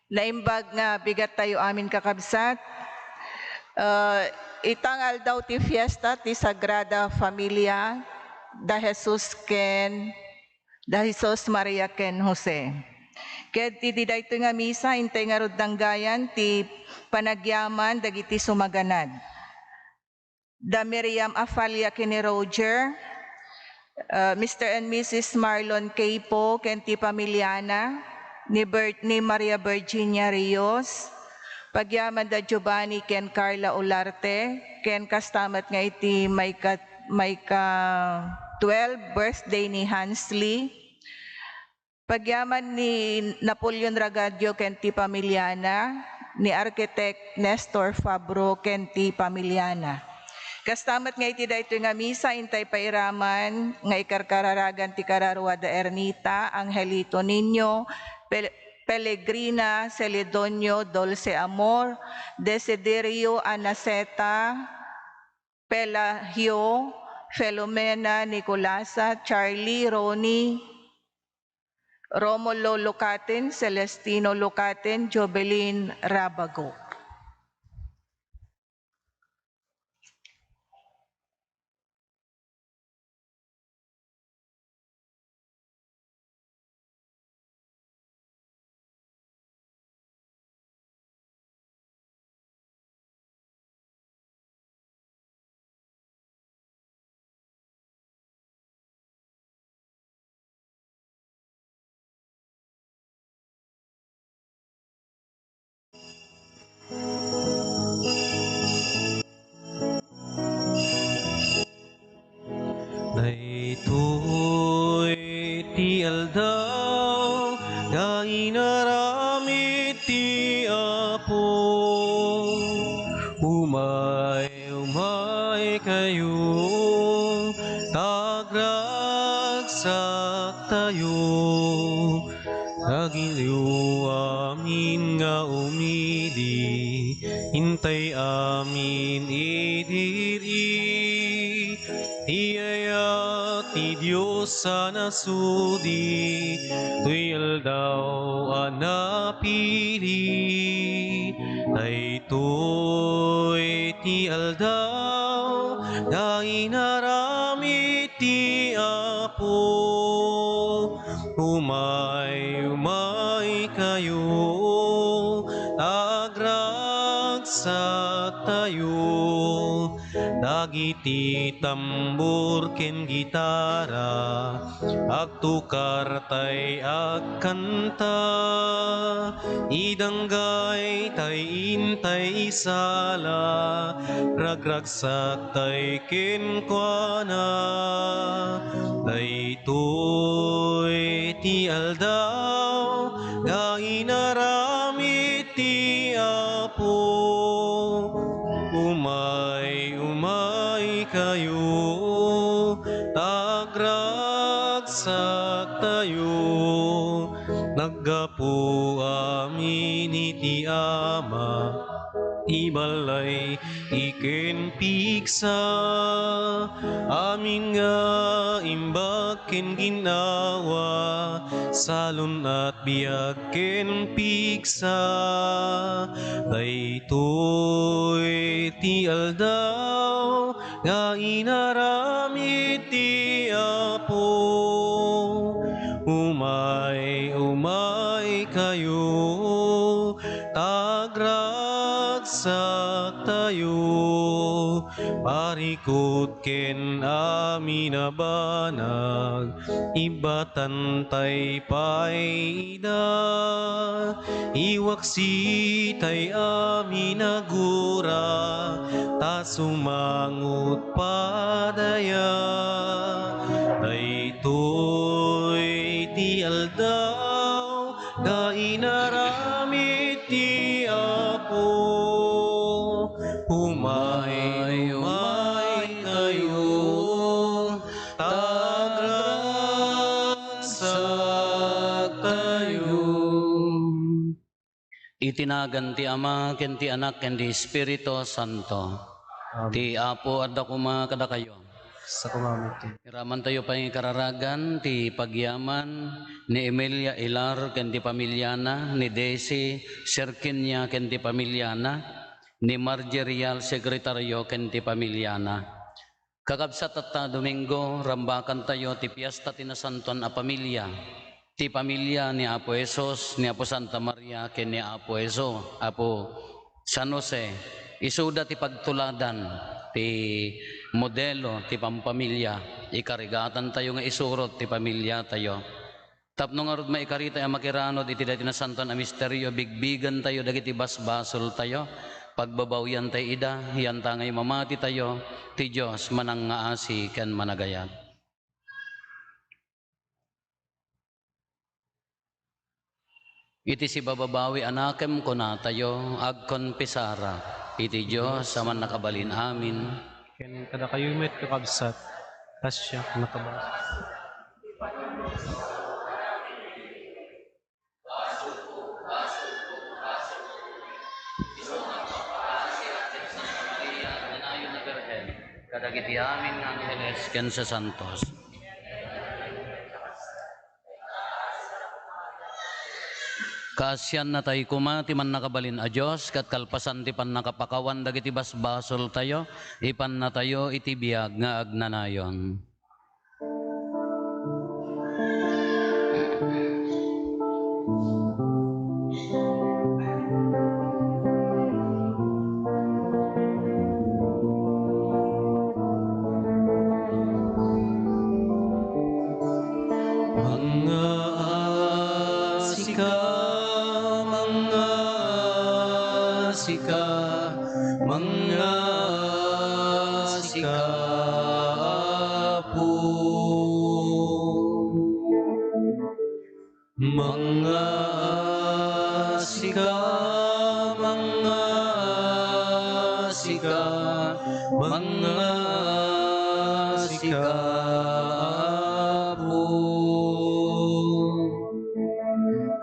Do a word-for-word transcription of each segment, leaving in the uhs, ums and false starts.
Naimbag nga bigattayo amin, kakabsat. Ah, ita nga aldaw ti fiesta ti Sagrada Familia da Jesus ken da Jesus, Maria ken Jose. Ket iti daytoy nga misa, intay ngarud danggayan ti panagyaman dagiti sumaganad. Da Miriam Afalia ken ni Roger, uh, Mister and Missus Marlon Capo ken ti pamiliana, ni Bert, ni Maria Virginia Rios, pagyaman da Giovanni ken Carla Olarte, ken kasta met nga iti maika, maika twelve birthday ni Hansley, pagyaman ni Napoleon Ragadio ken ti pamiliana, ni Architect Nestor Fabro ken ti pamiliana. Kasta met nga iti daytoy nga misa, intay pairaman nga ikarkararagan ti kararua da Ernita, Angelito Niño, Pel-, Pellegrina, Celedonio, Dulce Amor, Desiderio, Anaceta, Pelagio, Filomena, Nicolasa, Charlie, Ronnie, Romulo Lucatin, Celestino Lucatin, Jovelyn Rabago. Daytoy ti aldaw nga inaramid ti Apo. Umay, umaykayo, ta agragsaktayo. Dagitoy amin nga umili, intay amin idiri. Ti ayat ti Dios a nasudi, toy aldaw a napili. Daytoy ti aldaw nga inaramid ti Apo. Umay, umaykayo, ta agragsaktayo. Dagiti tambor ken gitara, agtukar tay agkanta. Idanggay tay intay isala, ragragsak tay kenkuana. Daytoy ti aldaw nga inaramid ti Apo. Umay, umaykayo, ta agragsaktayo. Naggapu amin iti Ama, ibalay iken pigsa, amin nga imbag ken ginnawa, salun-at biag ken pigsa. Daytoy ti aldaw nga inaramid ti Apo. Umay, umaykayo, ta agragsaktayo. Parikut ken amin a banag, ibbatan tay pay ida. Iwaksi tay amin a gura, ta sumangot padaya. Daytoy ti aldaw nga inaramid ti Apo. Umay, umaykayo, ta agragsaktayo. Iti nagan ti Ama, ken ti Anak, ken ti Espiritu Santo. Amen. Ti Apo adda koma kadakayo. Sa kumamati. Iramantayo pay nga kararagan ti pagyaman ni Emilia Ilar ken ti pamiliana, ni Desi Serkinia ken ti pamiliana, ni Margie Real Sekretario ken ti pamiliana. Kakabsat, tatta Domingo, rambakantayo ti piesta ti Nasantoan a Pamilia, ti pamilia ni Apo Jesus, ni Apo Santa Maria, ken ni Apo Jesu, Apo San Jose. Isuda ti pagtuladan ti modelo ti pampamilia. Ikarigatantayo nga isurot ti pamiliatayo. Tapno ngarud maikaritayo a makiranud iti daytoy nasantoan a misterio, bigbigentayo dagiti basbasoltayo, pagbabawiantayo ida, yanta nga imamatitayo, ti Dios manangngaasi ken managayat. Iti sibababawi a nakem kunatayo, agkonfesara iti Dios a Mannakabalin Amin. Ken kadakayo met, kakabsat, ta siak nakabasol. Kadagiti amin nga angheles ken sasantos. Kaasiannatay koma ti Mannakabalin a Dios, ket kalpasan ti pannakapakawan dagiti basbasoltayo, ipannatayo iti biag nga agnanayon. Mangngaasika, mangngaasika, mangngaasika, Apo. Mangngaasika, mangngaasika, mangngaasika, Apo.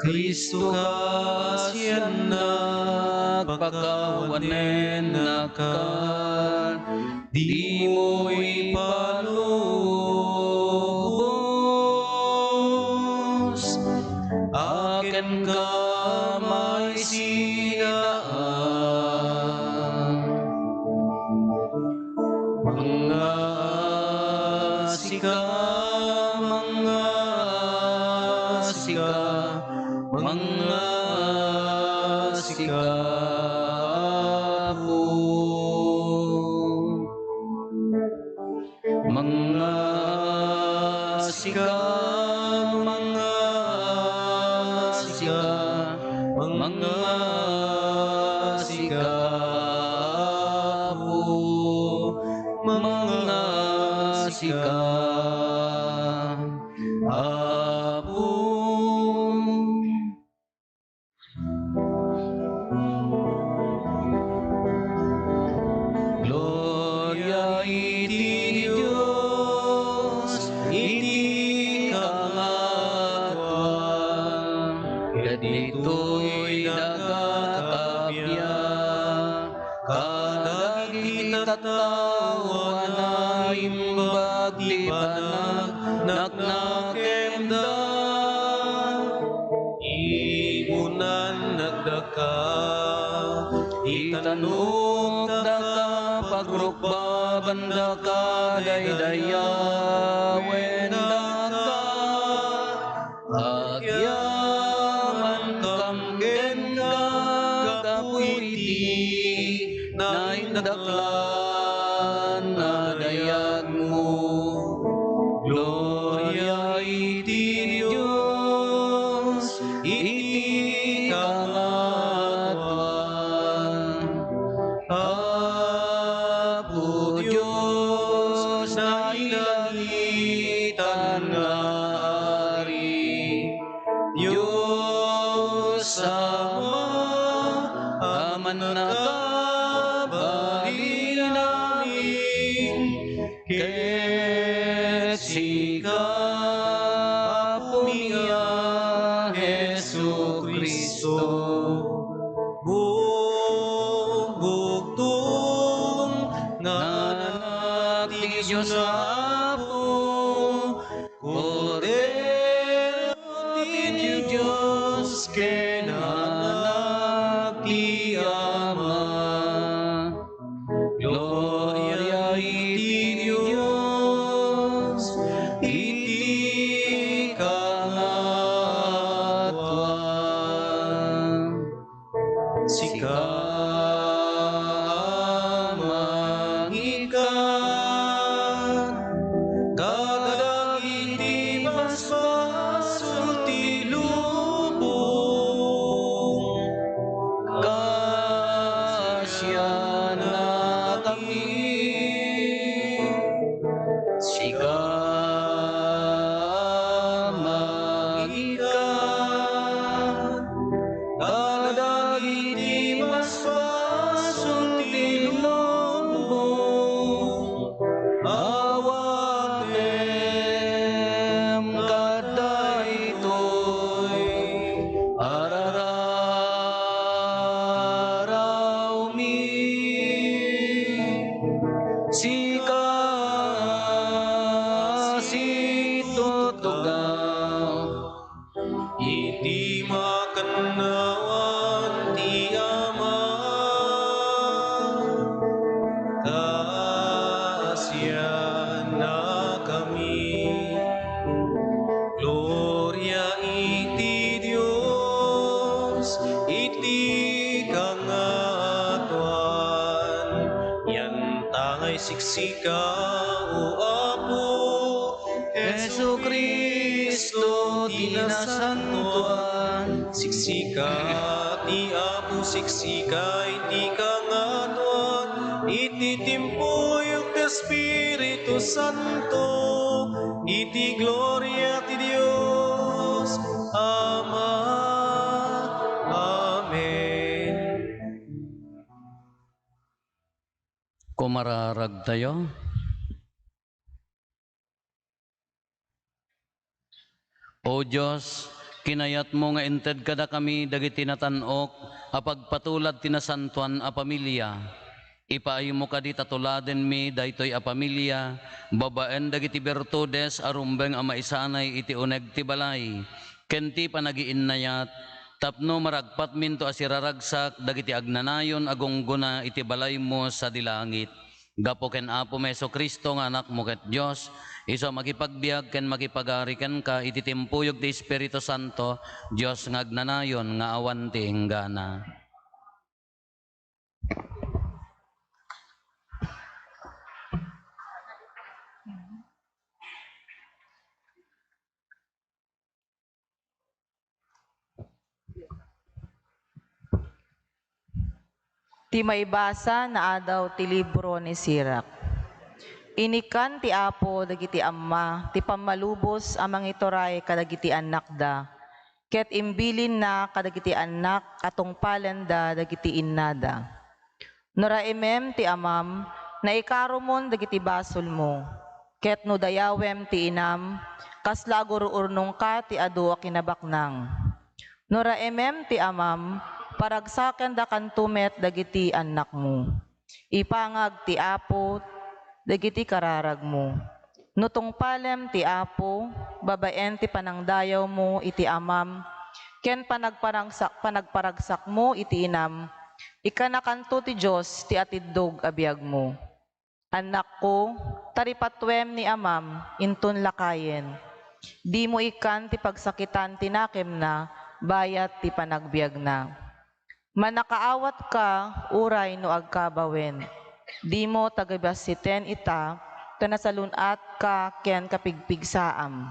Cristo, kaasiannak, pakawanennaka, dimo ipalubos a kenka maisinaan. Mangngaasika, mangngaasika, mangngaasika, Apo. Mangngaasika, mangngaasika, mangngaasika, Apo. Mangngaasika, Apo. Gloria iti Dios iti kangatoan, ket ditoy dagiti kabiag kadagiti tattao a naimbag ti panagnakenda. Ipunan daka, itanukdaka, pagrukbabandaka, daydayawendaka. Agyamankam kenka gapu iti naindaklan a dayagmo. Gloria iti Dios iti kangatoan. Apo Dios, nailangitan nga Ari, Dios Ama a mannakabalin amin, ket sika, Apomi a Jesu-Cristo, bugbugtong nga Anak ti Dios nga Sika, O Apo Jesu-Cristo, ti nasantoan. Siksika ti Apo, siksika iti kangaduan, iti timpuyog ti Espiritu Santo, iti gloria ti Dios Ama. Amen. Kumararagtayo. O Dios, kinayatmo nga inted kadakami dagiti natan-ok a pagpatulad ti nasantoan a pamilia. Ipaaymo kadi ta tuladenmi daytoy a pamilia babaen dagiti birtudes a rumbeng a maisanay iti uneg ti balay ken ti panagiinnayat, tapno maragpatminto a siraragsak dagiti agnanayon a gunggona iti balaymo sadi langit. Gapu ken Apomi Jesu-Cristo nga Anakmo ket Dios, isu a makipagbiag ken makipagari kenka iti timpuyog ti Espiritu Santo, Dios nga agnanayon nga awan ti inggana. Ti maibasa naadaw ti libro ni Sirak. Inikkan ti Apo dagiti amma ti pammalubos a mangituray kadagiti annakda, ket imbilinna kadagiti annak a tungpalenda dagiti innada. No raimem ti amam, naikaromon dagiti basolmo, ket no dayawem ti inam, kasla agur-urnongka ti adu a kinabaknang. No raimem ti amam, paragsakendakanto met dagiti annakmo. Ipangag ti Apo dagiti kararagmo. No tungpalem ti Apo, babaen ti panangdayawmo iti amam, ken panagparagsak-, panagparagsakmo iti inam, ikkanakanto ti Dios ti atiddog a biagmo. Annakko, taripatuem ni amam inton lakayen. Dimo ikkan ti pagsakitan ti nakemna bayat ti panagbiagna. Mannakaawatka uray no agkabawen. Dimo tagibassiten ita, ta nasalun-atka ken kapigpigsaam.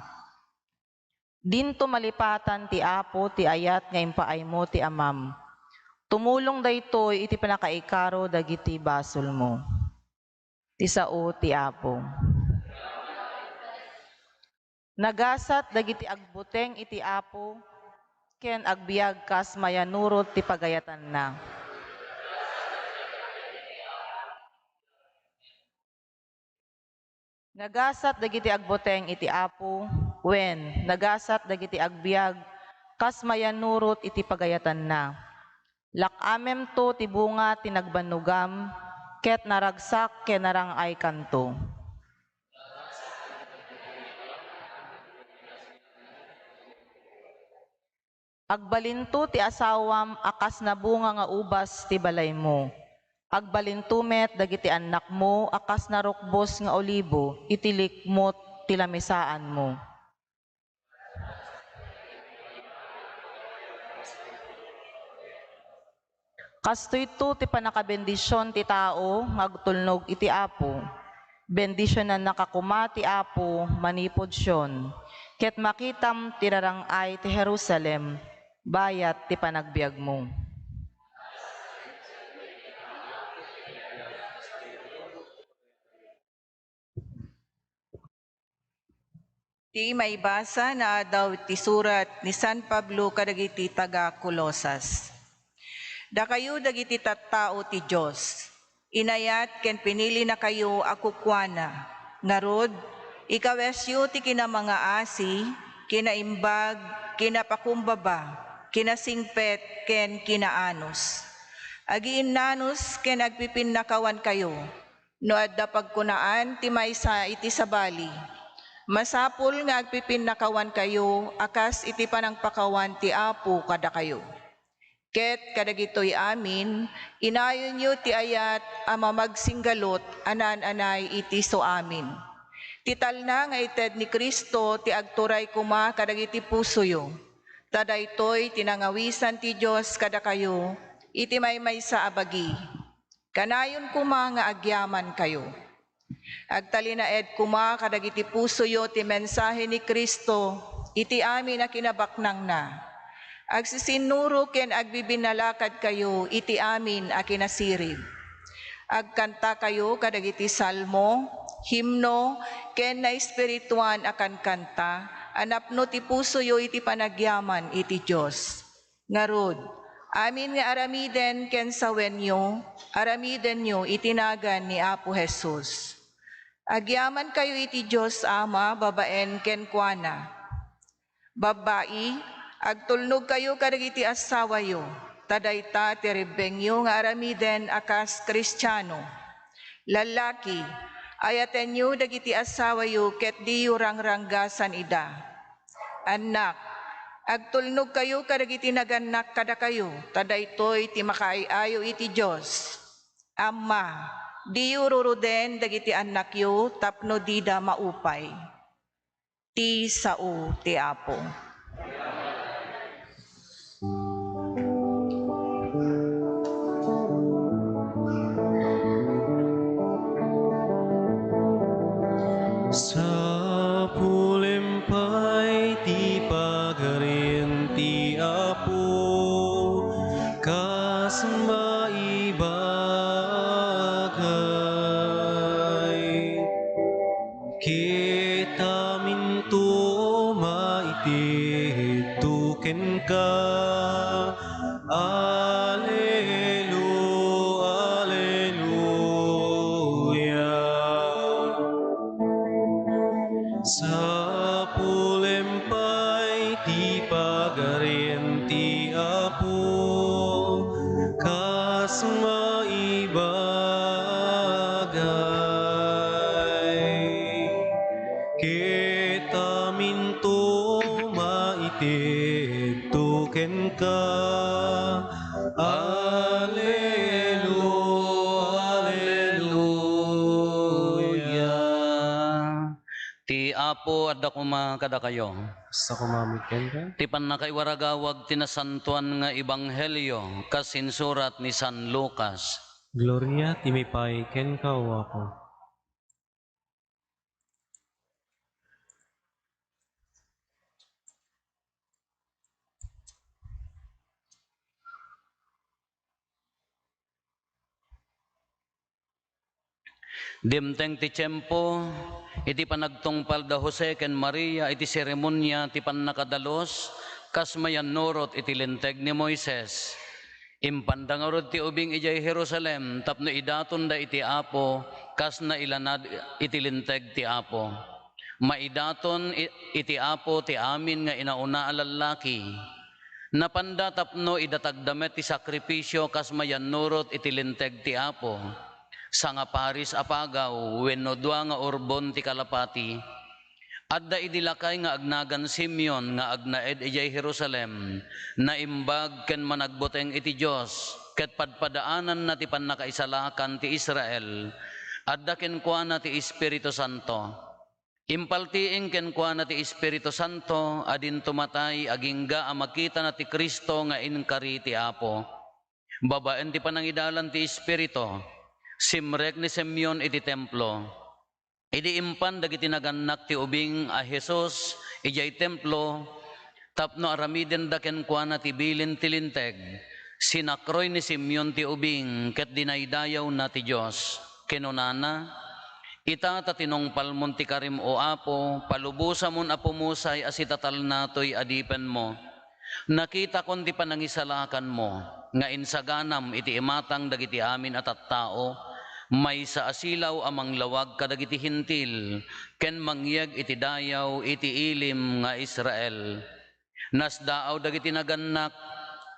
Dinto malipatan ti Apo ti ayat nga impaaymo ti amam. Tumulong daytoy iti pannakaikaro dagiti basolmo. Ti sao ti Apo. Nagasat dagiti agbuteng iti Apo ken agbiag kas mayanurot ti pagayatanna. Nagasat dagiti agbuteng iti Apo, wen, nagasat dagiti agbiag kas mayanurot iti pagayatanna. Lak-amemto ti bunga ti nagbannogam, ket naragsak ken narang-aykanto. Agbalinto ti asawam a kas nabunga nga ubas ti balaymo. Agbalinto met dagiti annakmo a kas narukbos nga olibo iti likmot ti lamisaanmo. Kastoyto ti pannakabendision ti tao nga agtulnog iti Apo. Bendisionannaka koma ti Apo manipud Sion, ket makitam ti rarang-ay ti Jerusalem, bayat ti panagbiagmo. Ti maibasa naadaw ti surat ni San Pablo kadagiti taga-Colosas. Dakayo dagiti tattao ti Dios, inayat ken pinilinakayo a kukuana. Ngarud, ikawesyo ti kinamangaasi, kinaimbag, kinapakumbaba, kinasingpet, ken kinaanus. Agiinnanus ken agpipinnakawankayo. No adda pagkunaan ti maysa iti sabali, masapul nga agpipinnakawankayo a kas iti panangpakawan ti Apo kadakayo. Ket kadagitoy amin, inayonyo ti ayat a mamagsinggalut a naan-anay iti suamin. Ti talna nga ited ni Cristo ti agturay koma kadagiti pusoyo. Ta daytoy ti nangawisan ti Dios kadakayo iti maymaysa a bagi. Kanayon koma nga agyamankayo. Agtalinaed koma kadagiti pusoyo ti mensahe ni Cristo iti amin a kinabaknangna. Agsisinnuro ken agbibinnalakadkayo iti amin a kinasirib. Agkantakayo kadagiti salmo, himno, ken naespirituan a kankanta a napno ti pusoyo iti panagyaman iti Dios. Ngarud, amin nga aramiden ken sawenyo, aramidenyo iti nagan ni Apo Jesus. Agyamankayo iti Dios Ama babaen kenkuana. Babbai, agtulnogkayo kadagiti assawayo, ta dayta ti rebbengyo nga aramiden a kas Kristiano. Lallaki, ayatenyo dagiti assawayo ket diyo rangranggasan ida. Annak, agtulnogkayo kadagiti nagannak kadakayo, ta daytoy ti makaay-ayo iti Dios. Amma, diyo ruruden dagiti annakyo tapno dida maupay. Ti sao ti Apo. Sapulem pay ti Pagarin ti Apo, kas maibagay. Ket aminto maitedto kenka. Alelu-, Aleluya. Sapulem pay ti Pagarin ti Apo, kas maibagay. Ket aminto maitedto kenka. Alelu-, Aleluya. Ti Apo adda koma kadakayo. Kasta koma met kenka. Ti pannakaiwaragawag ti nasantoan nga ebanghelio kas insurat ni San Lucas. Gloria ti mipay kenka, O Apo. Dimteng ti tiempo, iti panagtungpal da Jose ken Maria iti seremonia ti pannakadalus, kas mayannurot iti Linteg ni Moises. Impanda ngarud ti ubing idiay Jerusalem tapno idatonda iti Apo kas nailanad iti Linteg ti Apo. Maidaton i-, iti Apo ti amin nga inauna a lallaki. Napanda tapno idatagda met ti sakrifisio kas mayannurot iti Linteg ti Apo, sangaparis a pagaw wenno dua nga urbon ti kalapati. Adda idi lakay nga agnagan Simeon nga agnaed idiay Jerusalem, naimbag ken managbuteng iti Dios, ket padpadaananna ti pannakaisalakan ti Israel. Adda kenkuana ti Espiritu Santo. Impaltiing kenkuana ti Espiritu Santo a dinto matay agingga a makitana ti Cristo nga inkari ti Apo. Babaen ti panangidalan ti Espiritu, simrek ni Simeon iti templo. Idi impan dagiti nagannak ti ubing a Jesus idiay templo tapno aramidenda kenkuana ti bilin ti Linteg, sinakroy ni Simeon ti ubing ket dinaydayawna ti Dios. Kinunana, "Ita ta tinungpalmon ti karim, O Apo, palubosamon a pumusay a sitatalna toy adipenmo. Nakitakon ti panangisalakanmo, nga insaganam iti imatang dagiti amin a tattao, maysa a silaw a manglawag kadagiti Hentil, ken mangyeg iti dayaw iti ilim nga Israel." Nasdaaw dagiti nagannak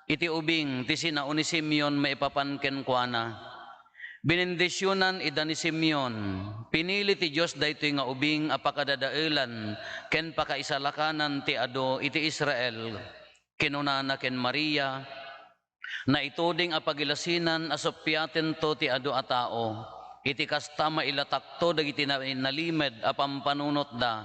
iti ubing ti sinao ni Simeon maipapan kenkuana. Binindisionan ida ni Simeon. Pinili ti Dios daytoy nga ubing a pakadadaelan ken pakaisalakanan ti adu iti Israel. Kinunana ken Maria, "Naituding a pagilasinan a suppiatento ti adu a tao. Iti kasta, mailatakto dagiti na-, nalimed a pampanunotda.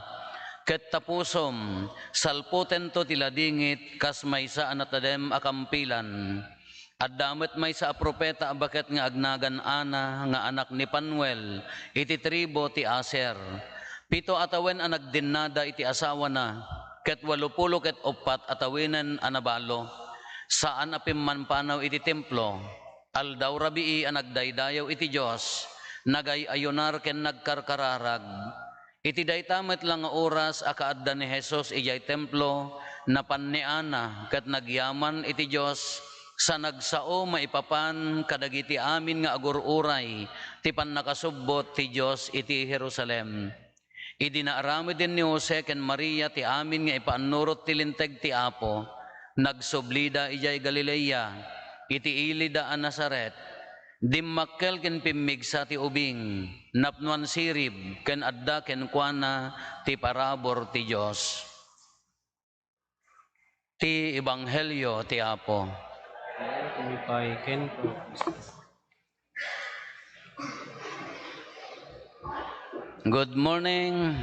Ket tapusom, salputento ti ladingit kas maysa a natadem a kampilan." Adda met maysa a profeta a baket nga agnagan Ana nga anak ni Fanuel iti tribu ti Aser. Pito a tawen a nagdennada iti asawana, ket walupulo ket uppat a tawenen a nabalo. Saan a pimmanpanaw iti templo. Aldaw rabii a nagdaydayaw iti Dios, nagay-ayunar ken nagkarkararag. Iti dayta met la nga oras a kaadda ni Jesus idiay templo, napan ni Ana ket nagyaman iti Dios, sa nagsao maipapan kadagiti amin nga agur-uray ti pannakasubbot ti Dios iti Jerusalem. Idi naaramiden ni Jose ken Maria ti amin nga ipaannurot ti Linteg ti Apo, nagsublida idiay Galilea, iti ilida a Nazaret. Dimmakkel ken pimmigsa ti ubing, napnoan sirib, ken adda kenkuana ti parabur ti Dios. Ti Ebanghelio ti Apo. Ipay kenka. Good morning.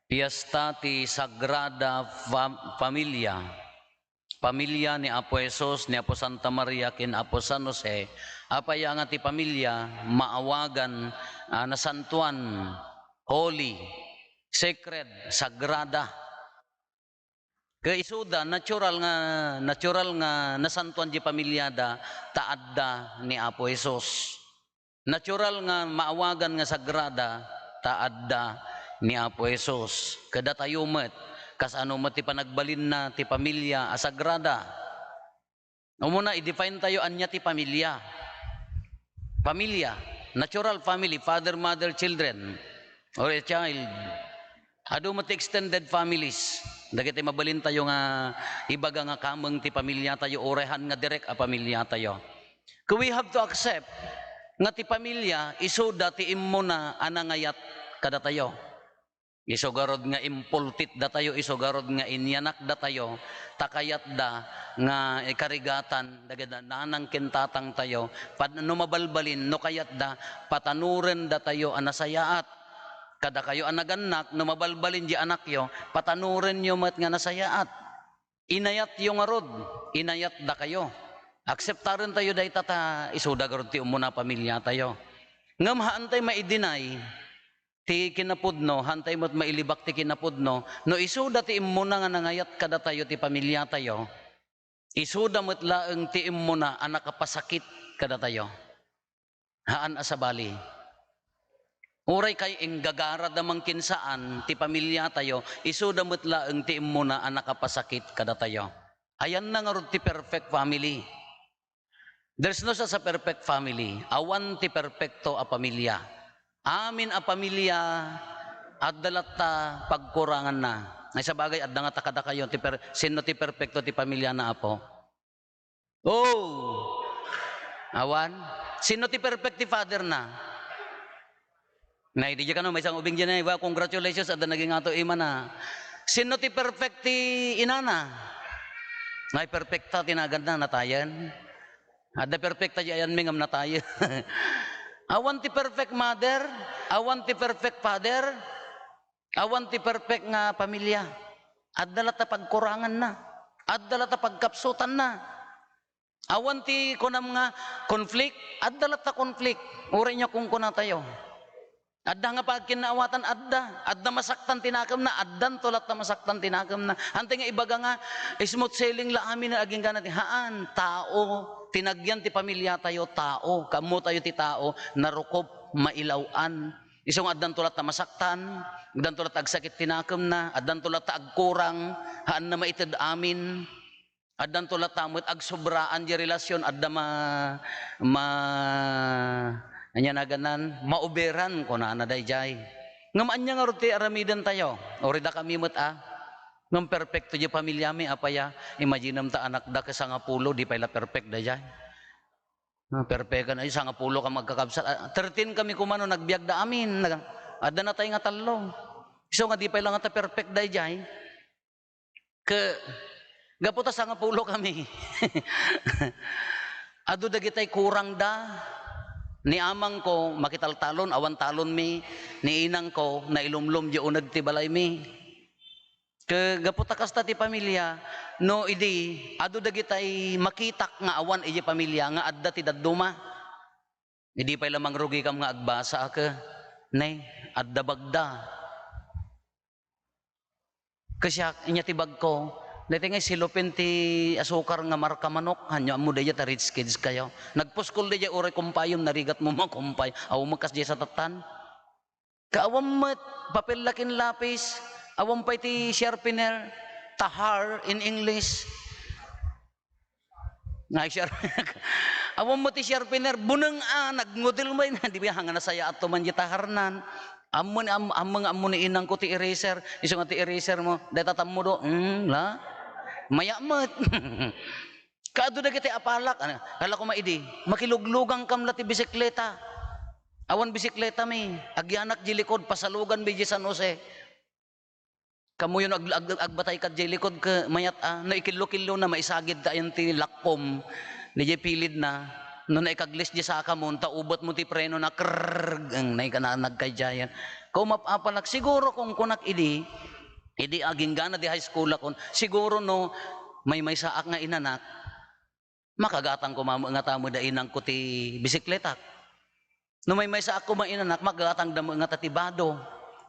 Fiesta ti Sagrada Fam-, Familia. Pamilya ni Apo Jesus, ni Apo Santa Maria, ken Apo San Jose. Apay nga ti pamilya, maawagan, ah, nasantuan, holy, sacred, sagrada. Ket isuda, natural nga, natural nga nasantuan ti pamilyada, ta adda ni Apo Jesus. Natural nga maawagan nga sagrada, ta adda ni Apo Jesus. Kadatayo met, kasano met ti panagbalinna ti pamilya a sagrada? Umuna, i-define tayo, ania ti pamilya. Pamilya, natural family, father, mother, children, or a child. Adu met ti extended families. Dagiti mabalin tayo nga ibaga nga kameng ti pamilya tayo, uray haan nga direk a pamilya tayo. Ket we have to accept nga ti pamilya, isuda ti immuna a nangayat kadatayo. Isu garud nga impultit datayo, isu garud nga inyanak datayo, ta kayatda nga ikarigatan dagiti nanang ken tatang tayo, pat-, no mabalbalin, no kayatda, patanuren datayo a nasayaat. Kadakayo a nagannak, no mabalbalin di anakyo, patanurenyo met nga nasayaat. Inayatyo ngarud, inayat dakayo. Akseptaren tayo dayta ta isuda garud ti umuna a pamilya tayo. Ngem haantay maidenay ti kinapudno, haantay met mailibak ti kinapudno, no isuda ti immuna nga nangayat kadatayo ti pamilya tayo, isuda met laeng ti immuna a nakapasakit kadatayo. Haan a sabali. Uray kay inggagarada mangkin saan ti pamilya tayo, isuda met laeng ti immuna a nakapasakit kadatayo. Ayanna ngarud ti perfect family. There's no such a perfect family. Awan ti perpekto a pamilya. Amin a pamilya, adda latta pagkuranganna. Ay, sabagay, adda nga ta kadakayo, ti per-, sinno ti perpekto ti pamilyana, Apo? Oh! Awan? Sinno ti perfect ti father na? Nay, di kano, maysa nga ubing diay, wa, congratulations, adda naging ato imana. Sinno ti perfect ti inana? Nay, perfecta ti naganna, natayen. Adda perfecta diay ayanmi ngem natayen. Awan ti perfect mother, awan ti perfect father. Awan ti perfect nga pamilya. Adda latta pagkuranganna. Adda latta pagkapsutanna. Awan ti kunam nga conflict. Adda latta conflict. Uray nga kunkunatayo. Adda nga pagkinnaawatan, adda. Adda masaktan ti nakemna, addanto latta masaktan ti nakemna. Haantay nga ibaga nga smooth sailing la amin nga agingga ti, haan, tao. Tinagyan ti pamilya tayo, tao. Kaammo tayo ti tao, narukop, mailaw-an. Isu nga addanto latta masaktan, addanto latta agsakit ti nakemna, addanto latta agkurang, haanna maited amin, addanto latta met agsobraan diay relasyon, adda ma-, ma-, ania naganan, mauberan, kunana daydiay. Ngem ania ngarud ti aramiden tayo? Uray dakami met a. Ngem perfecto diay pamiliami, apay a? Imaginem ta anakda ket sangapulo, di pay la perfect daydiay. Ah, perfect kan, ay, sangapulo ka magkakabsat. Ah, thirteen kami koma no nagbiagda amin. Nag-, adda natay nga tallo. Isu nga di pay la ngata perfect daydiay. Ke-, gapu ta sangapulo kami. Adu dagitay kurangda. Ni amangko, makitaltalon, awan talonmi. Ni inangko, nailumlom diay uneg ti balaymi. Ke gapu ta kasta ti pamilia, no idi adu dagitay makitak nga awan idiay pamilia nga adda ti dadduma, idi pay la mangrugikam nga agbasa a ke, ne, adda bagda. Kasiak, inya ti bagko, daytoy nga silopen ti asukar nga marka manok, hanyo ammo daydiay ta rich kids kayo. Nagpuskol daydiay uray kumpayem, narigat mo makumpay. Aw, makas diay sa tattan. Ka awan met, papel lakin lapis, awan pay ti sharpener, tahar in English. Nga sharp-, awan met ti sharpener, buneng a, nagngudel mo yun, di ba, hanga nasayaat to man di taharnan. Ammo ni, am-, ammo nga ammo ni inang ko ti eraser, isu nga ti eraser mo, dayta tammo do, hmm, la? Maya met. Kaadu dagiti apalak, ano, kala ko maidi, makiluglugangkam la ti bisikleta. Awan bisikleta mi, agyanak di likod, pasalugan mi di San Jose. Kamuyo no ag-, ag-, agbatay ka di likod ke mayat a, no ikillo-killo na, maisagid ta ayan ti lakkom. Di di pilid na, no naikaglis di saka mo, ta ubet mo ti preno na, krrrr, ang naika na nagkadyayan. Kaumap-apalak, siguro kung kunak idi, Idi aginggana di high school akon, siguro no maymaysaak nga inanak, makagatang koma met ngata met da inangko ti bisikletak. No maymaysaak koma inanak, makagatang da met ngata ti bado.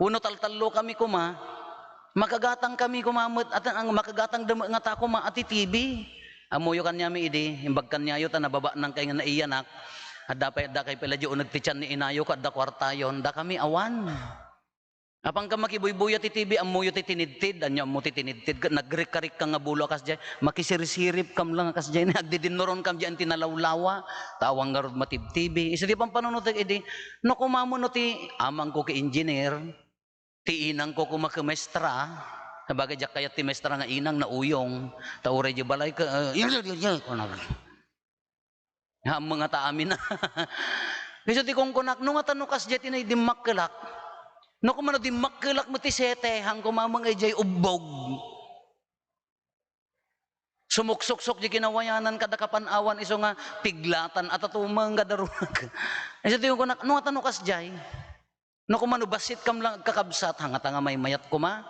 Wenno taltallo kami koma, makagatang kami koma met, at ang makagatang da met ngata koma a ti T V. Ammoyo kaniami idi, imbag kaniayo ta nababaknang kay nga naiyanak. Adda pay, adda kay pala di uneg ti tiyan ni inayo, kadda kwartayon, da kami awan. Apang ka makibuybuya ti T V, ammoyo ti tinidtid, anya ammo ti tinidtid, ket nagrikrikka nga bulo a kasdiay, makisirsiripkam lang a kasdiay, agdidinnuronkam diay ti nalawlawa, ta awan ngarud matibtibi. Isu ti pampanunotek idi, no kumamo no ti amangko ket engineer, ti inangko koma ket maestra, sabagay, diak kayat ti maestra nga inang, nauyong, ta uray di balay ket, eh, kunana. Ammo ngata amin. Isu ti kunkunak, no ngata no kasdiay ti dimmakkelak. No kumano dimmakkelak met ti sete, han koma met nga idiay ubbog. Sumuksuksok di kinawayanan kada kapan-awan isu nga piglatan, ata tumeng kada ruag. Isu ti kunkunak, no ngata no kasdiay. No kumano bassitkam lang agkakabsat, han ngata nga maymayat koma.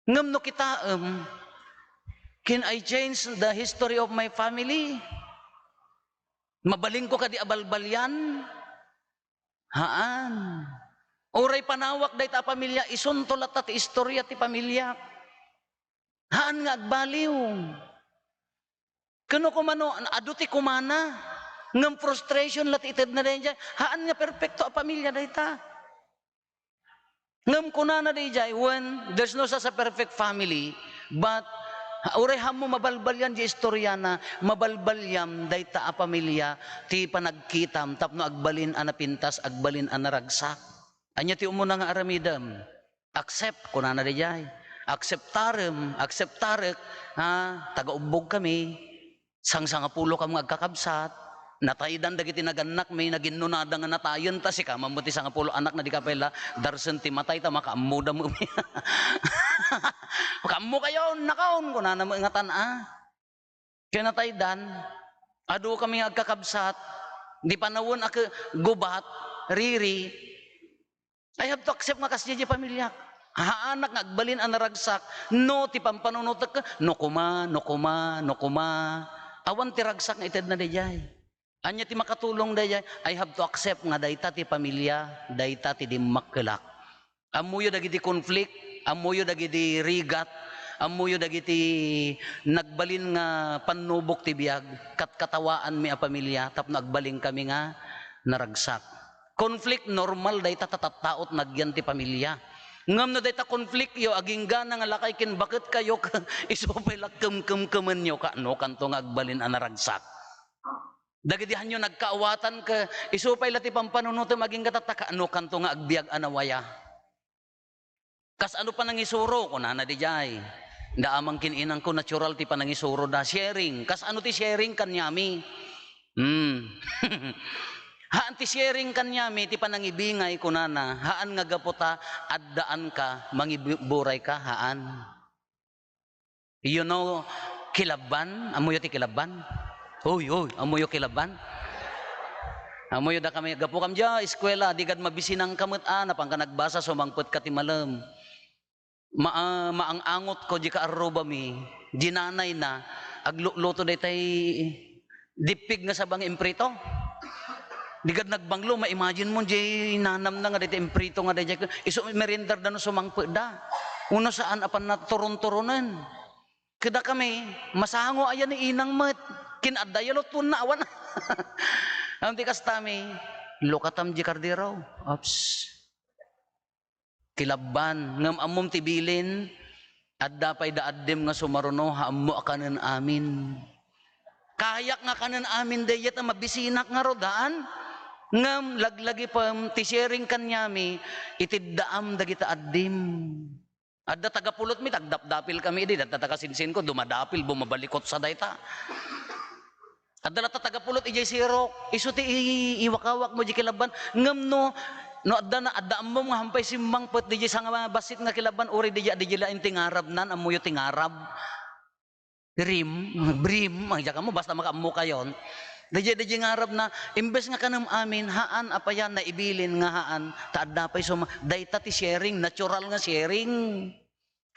Ngem no kitaem, can I change the history of my family? Mabalinko kadi a balbalian? Haan. Uray panawak dayta a pamilia, isunto latta ti istorya ti pamiliak. Haan nga agbaliw. Ken no kumano, adu ti kumana, ngem frustration la ti itedna daydiay. Haan nga perpekto a pamilia dayta. Ngem kunana daydiay, wen, there's no such a perfect family, but, ha, uray hammo mabalbalian di istoriana, mabalbaliam dayta a pamilia ti panagkitam tapno agbalin a napintas, agbalin a naragsak. Ania ti umuna nga aramidem? Accept, kunana daydiay. Acceptarem, acceptarek, ha, taga-ubbog kami. Sangsangapulokam nga agkakabsat, nataydan dagiti nagannakmi, naginnunada nga natayen, ta sika man met ti sangapulo anakna, dika pay la darsen ti matay ta makaammoda met. Makaammokayon, nakaon, kunana met ngatan a. Ket nataydan, adu kami nga agkakabsat, di panawen a ke-, gubat, riri, I have to accept nga kasdiay diay pamiliak. Haanak nga agbalin a naragsak no ti pampanunotek, no koma, no koma, no koma. Awan ti ragsak nga itedna daydiay. Ania ti makatulong daydiay? I have to accept nga dayta ti pamilia, dayta ti dimmakkelak. Ammoyo dagiti conflict, ammoyo dagiti rigat, ammoyo dagiti nagbalin nga pannubok ti biag, katkatawaanmi a pamilia tapno agbalinkami nga naragsak. Conflict, normal dayta ta tattaot nagyan ti pamilia. Ngem no dayta conflictyo, aginggana nga lakay ken baketkayo, isu pay la kemkemkemenyo, kaano kanto nga agbalin a naragsak? Dagiti hanyo nagkaawatan ket isu pay la ti pampanunotem agingga tatta, kaano kanto nga agbiag a nawaya? Kasano panangisuro? Kunana didiay. Da amang ken inangko, natural ti panangisuroda. Sharing. Kasano ti sharing kaniami? Hmm. Haan ti sharing kaniami, ti panangibingay, kunana. Haan nga gapu ta addaanka, mangiburayka, haan. You know Kilabban? Ammoyo ti Kilabban? Oy, oy, ammoyo Kilabban? Ammoyo, dakami, gapu kam dia eskuela, di gad mabisinangka met a, napanka nagbasa, sumangpetka ti malem. Ma-, maang-angotko di kaarrubami, di nanayna, agluluto daytay dippig nga saba nga imprito. Di gad nagbanglo, ma-imagine mo, di nanamna nga daytay imprito nga daydiay, isu meriendarda no sumangpetda. Uno saan a pannaturon-turonen. Kadakami, masango aya ni inang met. Kin-adda aya lutonna awan. Ngem ti kastami, lukatam di kardero. Oops. Kilabban. Ngem ammom ti bilin, adda pay da addim nga sumaruno, ha ammo a kanen amin. Kayak nga kanen amin daydiay ta mabisinak ngarud, haan? Ngem laglagipem ti sharing kaniami, itiddaam dagita addim. Adda tagapulotmi, tagdapdapilkami idi, adda tagasinsinko, dumadapil, bumabalikutsa dayta. Adda latta tagapulot idiay sirok, isu ti i-, iwakawakmo diay kilabban. Ngem no, no adda na, adda ammom nga hampay simmangpet diay sangabassit nga kilabban, uray diay, diay laeng ti ngarabnan, ammoyo ti ngarab. Rim, brim, ay, diak ammo, basta makaammokayon. Diay, diay ngarabna, imbes nga kanem amin, haan, apay a, naibilin nga haan, ta adda pay suma-, dayta ti sharing, natural nga sharing.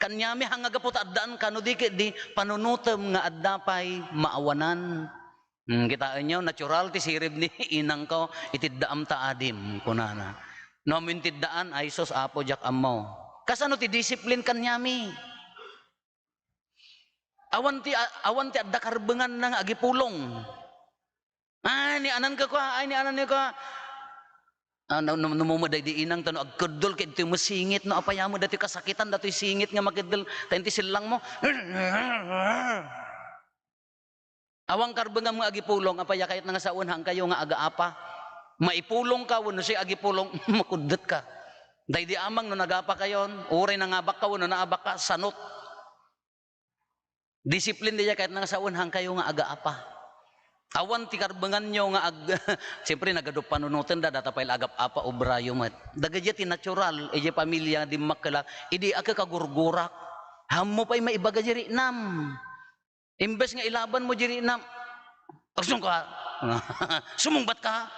Kaniami, haan nga gapu ta addaan ka, no di ketdi panunotem nga adda pay maawanan. Hmm, kitaenyo, natural ti sirib ni inangko, itiddaam ta adim, kunana. No ammo intiddaan, ay sus, Apo, diak ammo. Kasano ti discipline kaniami? Awan ti, a-, awan ti adda karbenganna nga agipulong. Ay, ni anan ka kua, ay, ni anan ka kua. Ah, no, no, no, mo, daydi inang ta no agkeddol ket ti masingit, no, apay a met datoy kasakitan, datoy singit nga makeddol, ta inti sellang mo. Awan karbengam nga agipulong, apay a, kayatna nga sawen, haankayo nga agaapa. Maipulongka wenno siak agipulong, makuddetka. Daydi amang no nagapakayon, uray nangabakka wenno naabakka, sanot. Discipline daydiay, kayatna nga sawen, haankayo nga agaapa. Awan ti karbenganyo nga ag-, siyempre, nagadu panunotenda, data pay la agap-apa, obrayo met. Dagiti ti natural, idiay pamilia, dimmakkel a, idi a kakagurgurak. Haanmo pay maibaga di riknam. Imbes nga ilabanmo di riknam, "Agsumbong ka? Sumungbat ka?"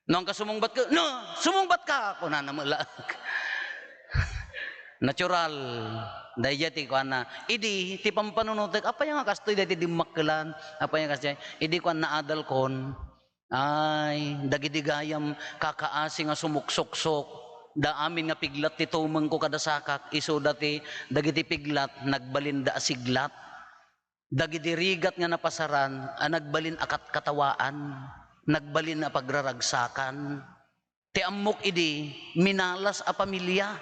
No, haanka sumungbat ka, "No, sumungbat ka!" kunana met laeng. Natural. Daydiay ti kuana. Idi, ti pampanunotek, apay nga kastoy daydi dimmakkelan? Apay nga kastoy? Idi kuana, adalkon, ay, dagidi gayam kakaasi nga sumuksuksok, da amin nga piglat ti tumengko kada sakak, isuda ti dagiti piglat, nagbalinda a siglat. Dagidi rigat nga napasaran a nagbalin a katkatawaan, nagbalin a pagraragsakan. Ti ammok idi, minalas a pamilia.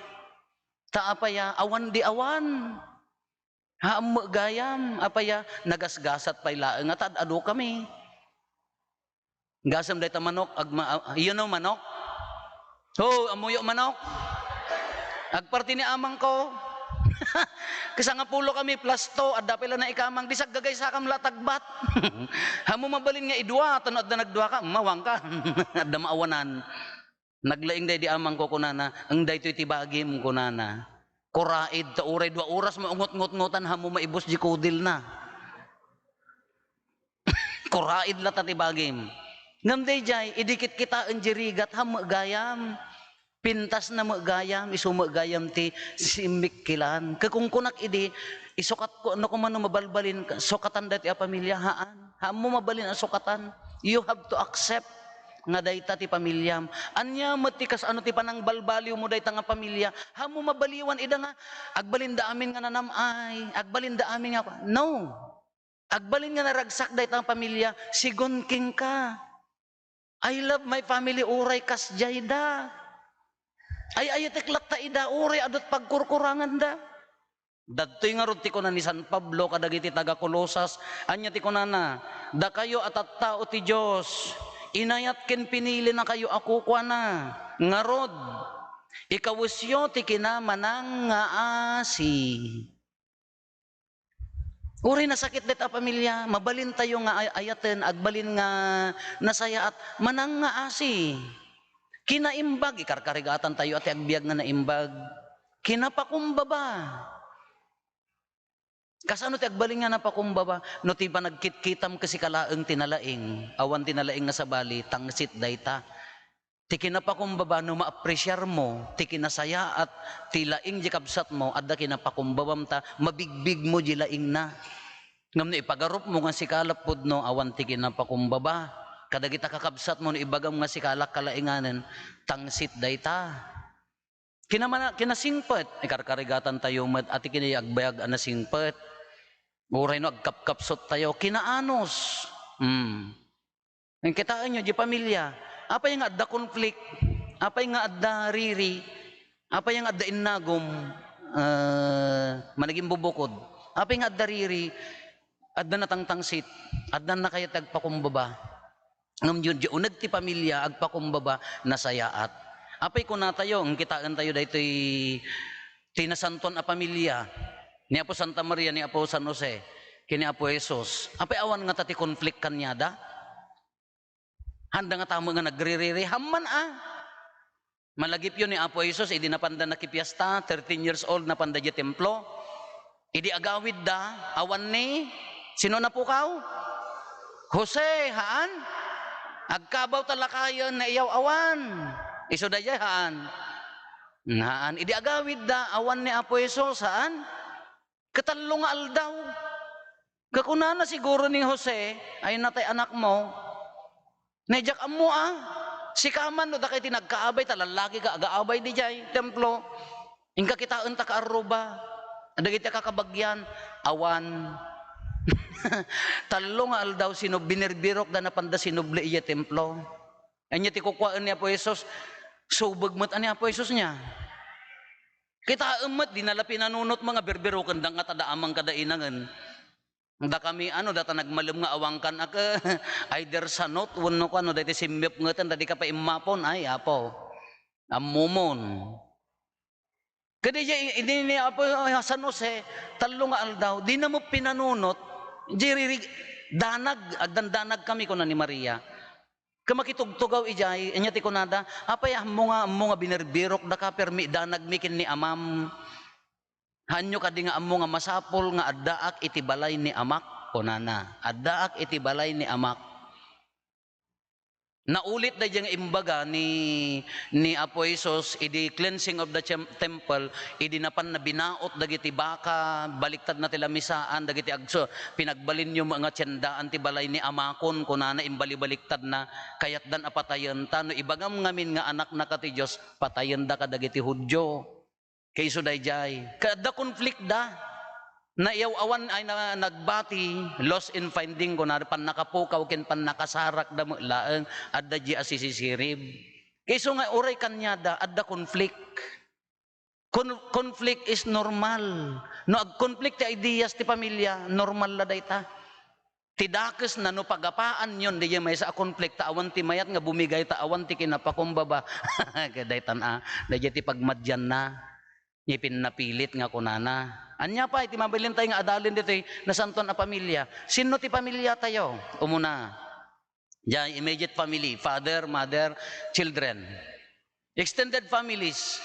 Ta apay a, awan di awan. Haanmo gayam, apay a, nagasgasat pay laeng nga ta ad-adukami. Gasem dayta manok, agma-, a-, you know manok? Ho, ammoyo manok? Agparti ni amangko. Kasangapulokami plus two, adda pay la naikamang, di saggagaysakam la tagbat. Haanmo mabalin nga idua, ta no adda nagduaka, mawanka. Adda maawanan. Naglaing daydi amangko, kunana, "Eng, daytoy ti bagim," kunana. Kuraid, ta uray dua oras maungot-ngotngotan, haanmo maibus di kudilna. Kuraid latta ti bagim. Ngem daydiay, idi kitkitaen di rigat, haanmo gayam. Pintasna met gayam, isu met gayam ti simmikkilan. Ket kunkunak idi, isukat ko, no, koma no mabalbalin, sukatan daytoy a pamilia, haan. Haanmo mabalin a sukatan. You have to accept nga dayta ti pamiliam. Ania met ti kasano ti panangbalbaliwmo dayta nga pamilia? Haanmo mabaliwan ida nga agbalinda amin nga nanam-ay, agbalinda amin nga, no. Agbalin nga naragsak dayta nga pamilia, sigun kenka. I love my family, uray kasdiay da. Ay-ayatek latta ida, uray adu ti pagkurkuranganda. Dadtoy ngarud ti kuna ni San Pablo kadagiti taga-Colosas. Ania ti kunana? "Dakayo a tattao ti Dios, inayat ken pinilinakayo a kukuana. Ngarud, ikawesyo ti kinamanangngaasi." Uray nasakit dayta a pamilia, mabalintayo nga ay-, ayaten, agbalin nga nasayaat, manangngaasi. Kinaimbag, ikarkarigatantayo a ti agbiag nga naimbag. Kinapakumbaba. Kasano ti agbalin nga napakumbaba? No ti panagkitkitam ket sika laeng ti nalaing, awan ti nalaing nga sabali, tangsit dayta. Ti kinapakumbaba, no maapresiarmo ti kinasayaat ti laing di kabsatmo, adda kinapakumbabam ta mabigbigmo di laingna. Ngem no ipagarupmo nga sika la pudno, awan ti kinapakumbaba. Kadagita kakabsatmo, no ibagam nga sika la kalainganen, tangsit dayta. Kinamana-, kinasingpet, ikarkarigatantayo met, ati kini agbayag a nasingpet. Uray no agkapkapsottayo, kinaanus. Hmm. Kitaenyo, di pamilya, apay nga adda conflict, apay nga adda riri, apay nga adda innagum, eh, managimbubukod, apay nga adda riri, adda natangtangsit, adda nakayat agpakumbaba. Ngem di, di uneg ti pamilya, agpakumbaba, nasayaat. Apay kunatayo, kitaentayo daytoy ti nasantuan a pamilya ni Apo Santa Maria, ni Apo San Jose, ken ni Apo Jesus. Apay awan ngata ti conflict kaniada? Haanda ngata met nga nagriririhamman a. Malagipyo ni Apo Jesus, idi napanda nakipiesta, thirteen years old, napanda idiay templo. Idi agawidda, awan ni, sino napukaw? Jose, haan? Agkabaw ta lakayen, naiyaw-awan. Isu daydiay, haan? Haan. Idi agawidda, awan ni Apo Jesus, haan? Ket tallo nga aldaw. Kakunana siguro ni Jose, "Ay, natay anakmo." "Nay, diak ammo a. Sika man, no dakay ti nagkaabay, ta lallaki ka, agaabay didiay templo. Inka kitaenta kaarruba. Dagiti a kakabagian, awan." Tallo nga aldaw, sino, binirbirokda, napanda sinubli idiay templo. Ania ti kukuaen ni Apo Jesus? Subeg met a ni Apo Jesus nia. Kitaem met, dina la pinanunot nga birbirokenda ngata da amang kada inangen. Dakami, ano, data nagmalem nga awankan a ke, either sanot, wenno kuano, daytoy simmiop ngeten, ta dika pay immapon, ay, Apo. Ammomon. Kadi, idi ni Apo San Jose, tallo nga aldaw, dina met pinanunot, di riri-, danag, agdandanag kami, kuna ni Maria. Ket makitugtugaw idiay, ania ti kunada, "Apay ammo nga, ammo nga binirbirokdaka, permi idanagmi ken ni amam? Haanyo kadi nga ammo nga masapul nga addaak iti balay ni amak?" kunana. "Addaak iti balay ni amak." Naulit daydiay nga imbaga ni, ni Apo Jesus idi cleansing of the tem-, temple, idi napanna binaot dagiti baka, baliktadna ti lamisaan, dagiti agso-, "Pinagbalinyo met nga tiendaan ti balay ni amakon," kunana, imbalibaliktadna, "Kayatdan a patayen, ta no ibagam ngamin nga anaknaka ti Dios, patayenda kadagiti Judio." Ket isu daydiay. Ket adda konflikda. Naiyaw-awan ay na, nagbati, lost in finding, kuna, pannakapukaw ken pannakasarakda met laeng, adda di a sisisirib. Ket isu nga uray kaniada, adda konflik. Con-, conflict is normal. No agkonflict ti ideas ti pamilya, normal la dayta. Ti dakesna no pagapaanyon diay maysa a konflikto, awan ti mayat nga bumigay ta awan ti kinapakumbaba. Ket daytan a, daydiay ti pagmadianna. Ni pinnapilit nga kunana, "Ania pay ti mabalintay nga adalen ditoy nasantoan a pamilya?" Sinno ti pamiliatayo? Umuna, diay immediate family, father, mother, children. Extended families.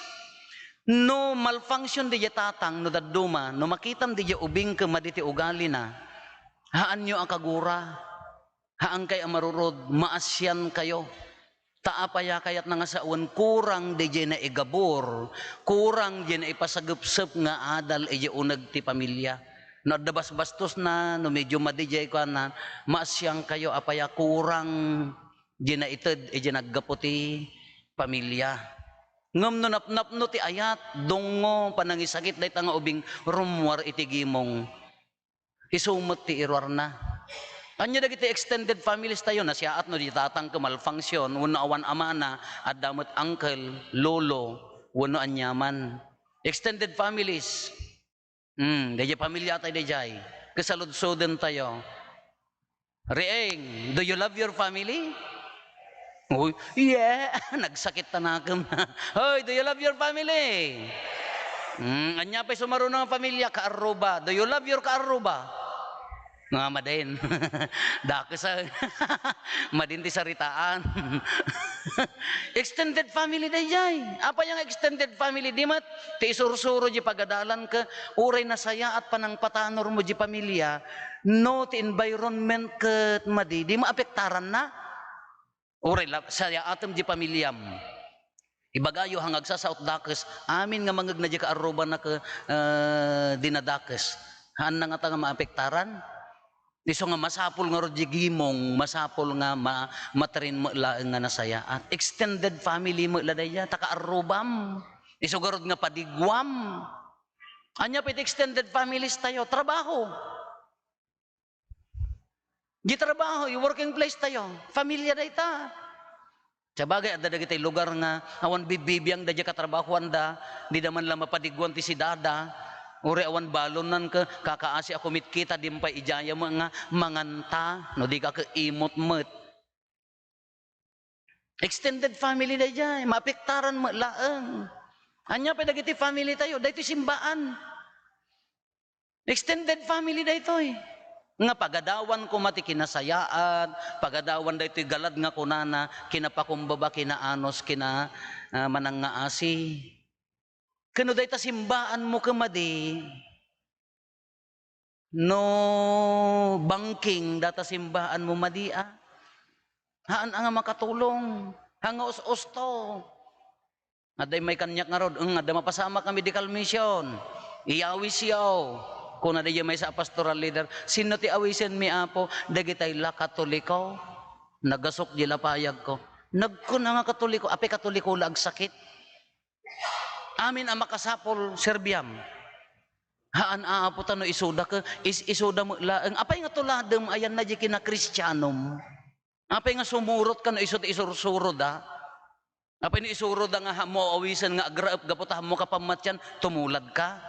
No malfunction diay tatang, no dadduma, no makitam diay ubing ken madi ti ugalina, haanyo a kagura, haankay a marurod, maasiankayo. Ta apay a kayatna nga sawen, kurang diay naigabur, kurang diay naipasagepsep nga adal idiay uneg ti pamilya. No adda basbastosna, no medio madi diay kuana, maasiankayo, apay a kurang diay naited idiay naggapu ti pamilya. Ngem no napnapno ti ayat, dungngo, panangisakit dayta nga ubing, rummuar iti gimong. Isu met ti iruarna. Ania dagiti extended families tayo? Nasiaat no di tatang ket malfunction, wenno awan amana, adda met uncle, lolo, wenno aniaman. Extended families. Hmm, daydiay pamilya tayo daydiay. Kasaludsoden tayo. Riing, do you love your family? Uy, yeah! Nagsakit ta nakem. Hoy, do you love your family? Hmm, ania pay sumaruno nga pamilya, kaarruba. Do you love your kaarruba? Nga madin. Dakes a. Madin ti saritaan. Extended family dayjay. Apay nga extended family? Di met ti isursuro di pagadalan ket uray nasayaat panangpatanor mo di pamilya, no ti environment ket madi, di maapektaranna. Uray la-, sayaatem di pamilyam. Ibagayo, ha nga agsasaot dakes, amin nga mangngegna di kaarrubanna ket, eh, dinadakes. Haanna ngata nga maapektaran? Isu nga masapul ngarud di gimong, masapul nga ma-, matrin met laeng nga nasayaat. Extended family met la dayta, ta kaarrubam. Isu garud nga padiguam. Ania pay ti extended families tayo? Trabaho. Di trabaho, yung working place tayo. Familia dayta. Sabagay, adda dagiti lugar nga awan bibbibiang da di katrabahoan da, di da man la mapadiguan ti sidada, uray awan balon nan ke-, kakaasi a kumitkita, di pay ijaya met nga manganta, no di ka ke imot met. Extended family dayjay, maapektaran met laeng. Ania pay dagiti family tayo, daytoy simbaan. Extended family daytoy. Nga pagadawan koma ti kinasayaat, pagadawan daytoy galad nga kunana, kinapakumbaba, kinaanos, kina-, ah, manangngaasi. Ken no dayta simbaan mo ket madi, no banking data simbaan mo madi a, haan a nga makatulong, ha nga us-usto. Adda immay kaniak ngarud, "Eng, adda mapasamak a medical mission. Iyawisyo." Kuna dayjay maysa a pastoral leader, "Sinno ti awisenmi, Apo?" "Dagitay la Katoliko." Nagasok di lapayagko. Nagkuna nga Katoliko, apay Katoliko la agsakit? Amin a makasapul, serbiam. Haan, Apo, ta no isuda ke, is-, isuda met laeng. Apay nga tuladem ayanna di kinakristianom? Apay nga sumurot ka no isu ti isursuroda? Apay no isuroda nga hammo awisen nga agraep gapu ta hammo ka pammatian, tumulad ka?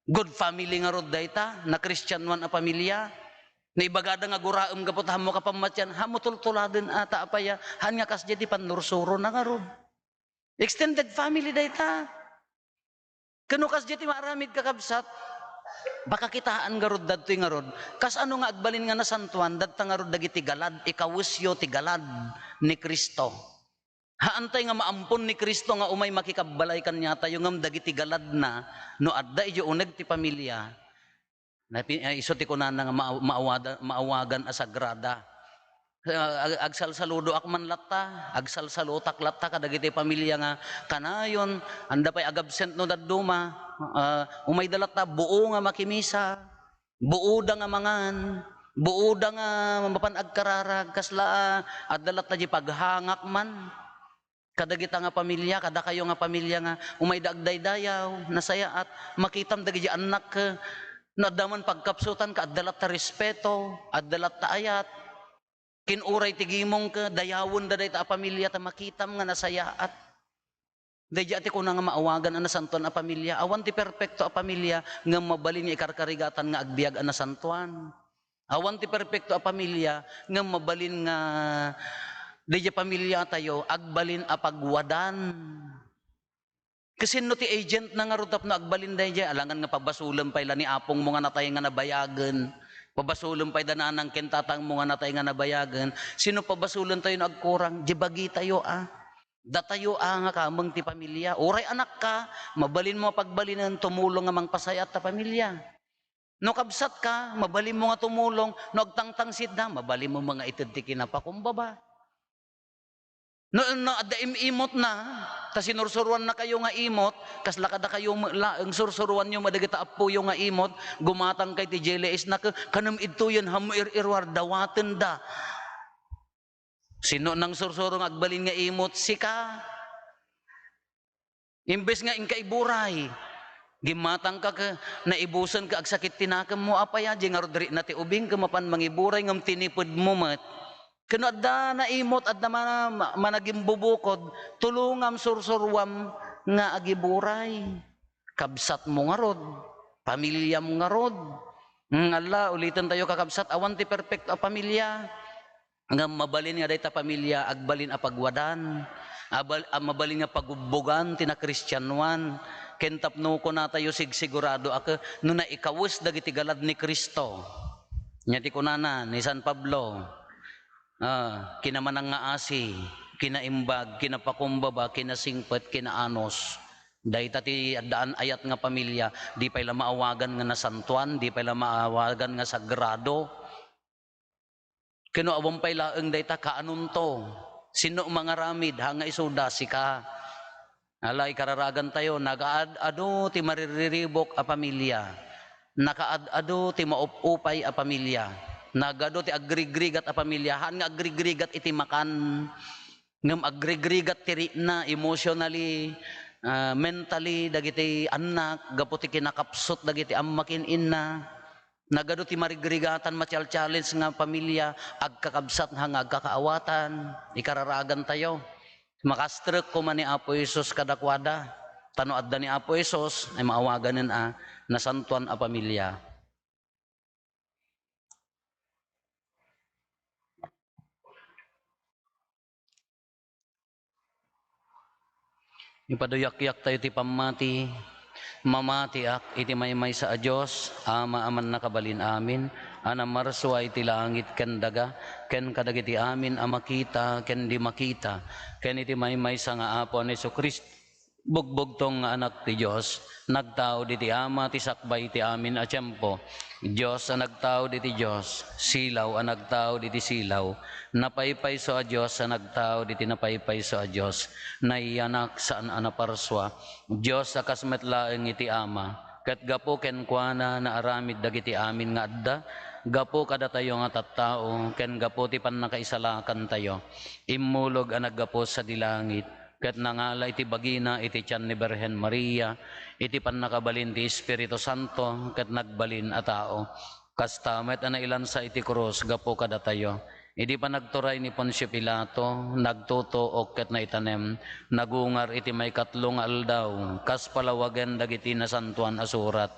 Good family ngarud dayta, nakristianuan a pamilia. No ibagada nga guraem gapu ta hammo ka pammatian, hammo tultuladen a, ta apay a, haan nga kasdiay ti pannursurona ngarud. Extended family dayta. Ken no kasdiay ti maaramid, kakabsat, pakakitaan ngarud dadtoy ngarud. Kasano nga agbalin nga nasantoan, dadta ngarud dagiti galad, ikawesyo ti galad ni Cristo. Haantay nga maampon ni Cristo nga umay makikabbalay kaniatayo, ngem dagiti galadna, no adda idiay uneg ti pamilia, Napi-, ay, isu ti kunana nga ma-, maawada-, maawagan a sagrada. Ah, ag-, agsalsaludoak man latta, agsalsalutak latta kadagiti pamilia nga kanayon, anda pay agabsent no dadduma, ah, umayda latta, buo nga makimisa, buoda nga mangan, buoda nga mapan agkararag, kasla, ah, adda latta di paghangak man. Kadagita nga pamilia, kadakayo nga pamilia nga umayda agdaydayaw, nasayaat, makitam dagiti annak, no adda man pagkapsutan ka, adda latta respeto, adda latta ayat. Kin uray ti gimong ka, dayawenda dayta a pamilia ta makitam nga nasayaat. Daydi a ti kuna nga maawagan a nasantoan a pamilia. Awan ti perpekto a pamilia, ngem mabalin nga ikarkarigatan nga agbiag a nasantoan. Awan ti perpekto a pamilia, ngem mabalin nga daydiay pamiliatayo agbalin a pagwadan. Kasinno ti agentna ngarud tapno agbalin daydiay? Alangan nga pabasolen pay la ni apongmo nga natay nga nabayagen. Pabasolen pay da nanang ken tatangmo nga natay nga nabayagen. Sino pabasolentayo no agkurang? Diay bagitayo a. Datayo a nga kameng ti pamilia. Uray anakka, mabalinmo a pagbalinen, tumulong nga mangpasayaat ta pamilia. No kabsatka, mabalinmo nga tumulong, no agtangtangsitda, mabalinmo nga ited ti kinapakumbaba. No, no adda im-imotna, ta sinursuroannakayo nga imot, kasla kadakayo met laeng, sursuroanyo met dagita appoyo nga imot, gumatangkay ti J L S na ke-, kanem idtoyen, hammo ir-iruar, dawatenda. Sino nang sursuro nga agbalin nga imot? Sika. Imbes nga inka iburay, gimmatangka ke, naibusenka, agsakit ti nakemmo, apay a, di ngarud rikna ti ubing, ken mapan mangiburay, ngem tinipedmo met. Ken no adda naimot, adda mana-, ma-, managimbubukod, tulongam, sursuroam nga agiburay. Kabsatmo ngarud, pamiliam ngarud. Hmm, ala, ulitentayo, kakabsat, awan ti perpekto a pamilia. Ngem mabalin nga dayta pamilia agbalin a pagwadan, abal-, a mabalin nga pagubbogan ti nakristianoan, ken tapno kunatayo sigsigurado a ke-, no naikawes dagiti galad ni Cristo, Nya ti kunana ni San Pablo, ah, kinamanangngaasi, kinaimbag, kinapakumbaba, kinasingpet, kinaanos. Dayta ti addaan ayat nga pamilia, di pay la maawagan nga nasantoan, di pay la maawagan nga sagrado. Ken no awan pay laeng dayta, kaanonto? Sinno mangaramid? Haan nga isuda, sika. Ala, ikararagantayo, nakaad-ado ti maririribuk a pamilia. Nakaad-ado ti maupupay a pamilia. Nagado ti agrigrigat a pamilia. Haan nga agrigrigat iti makan. Ngem agrigrigat ti rikna emotionally, ah, mentally, dagiti annak, gapu ti kinakapsut dagiti amma ken inna. Nagadu ti marigrigatan, machal-challenge nga pamilia, agkakabsat nga agkakaawatan, ikararagantayo. Makastrek koma ni Apo Jesus kadakuada. Ta no adda ni Apo Jesus, ay maawaganen a nasantoan a pamilia. Ipaduyakyak tayo ti pammati. Mamatiak iti maymaysa a Dios, Ama a mannakabalin amin, a namarsua iti langit ken daga, ken kadagiti amin a makita ken di makita, ken iti maymaysa nga Apo a Jesu-Cristo, bugbugtong nga Anak ti Dios, nagtaud iti Ama ti sakbay ti amin a tiempo. Dios a nagtaud iti Dios, silaw a nagtaud iti silaw, napaypayso a Dios a nagtaud iti napaypayso a Dios, nayanak saan a naparsua, Dios a kas met laeng iti Ama, ket gapu kenkuana naaramid dagiti amin nga adda, gapu kadatayo nga tattao, ken gapu ti pannakaisalakantayo. Immulog a naggapu sadi langit, ket nangala iti bagina iti tian ni Birhen Maria, iti pannakabalin ti Espiritu Santo, ket nagbalin a tao. Kasta met a nailansa iti krus gapu kadatayo. Idi panagturay ni Poncio Pilato, nagtutuok ket naitanem, nagungar iti maikatlo nga aldaw, kas palawagen dagiti Nasantoan a Surat.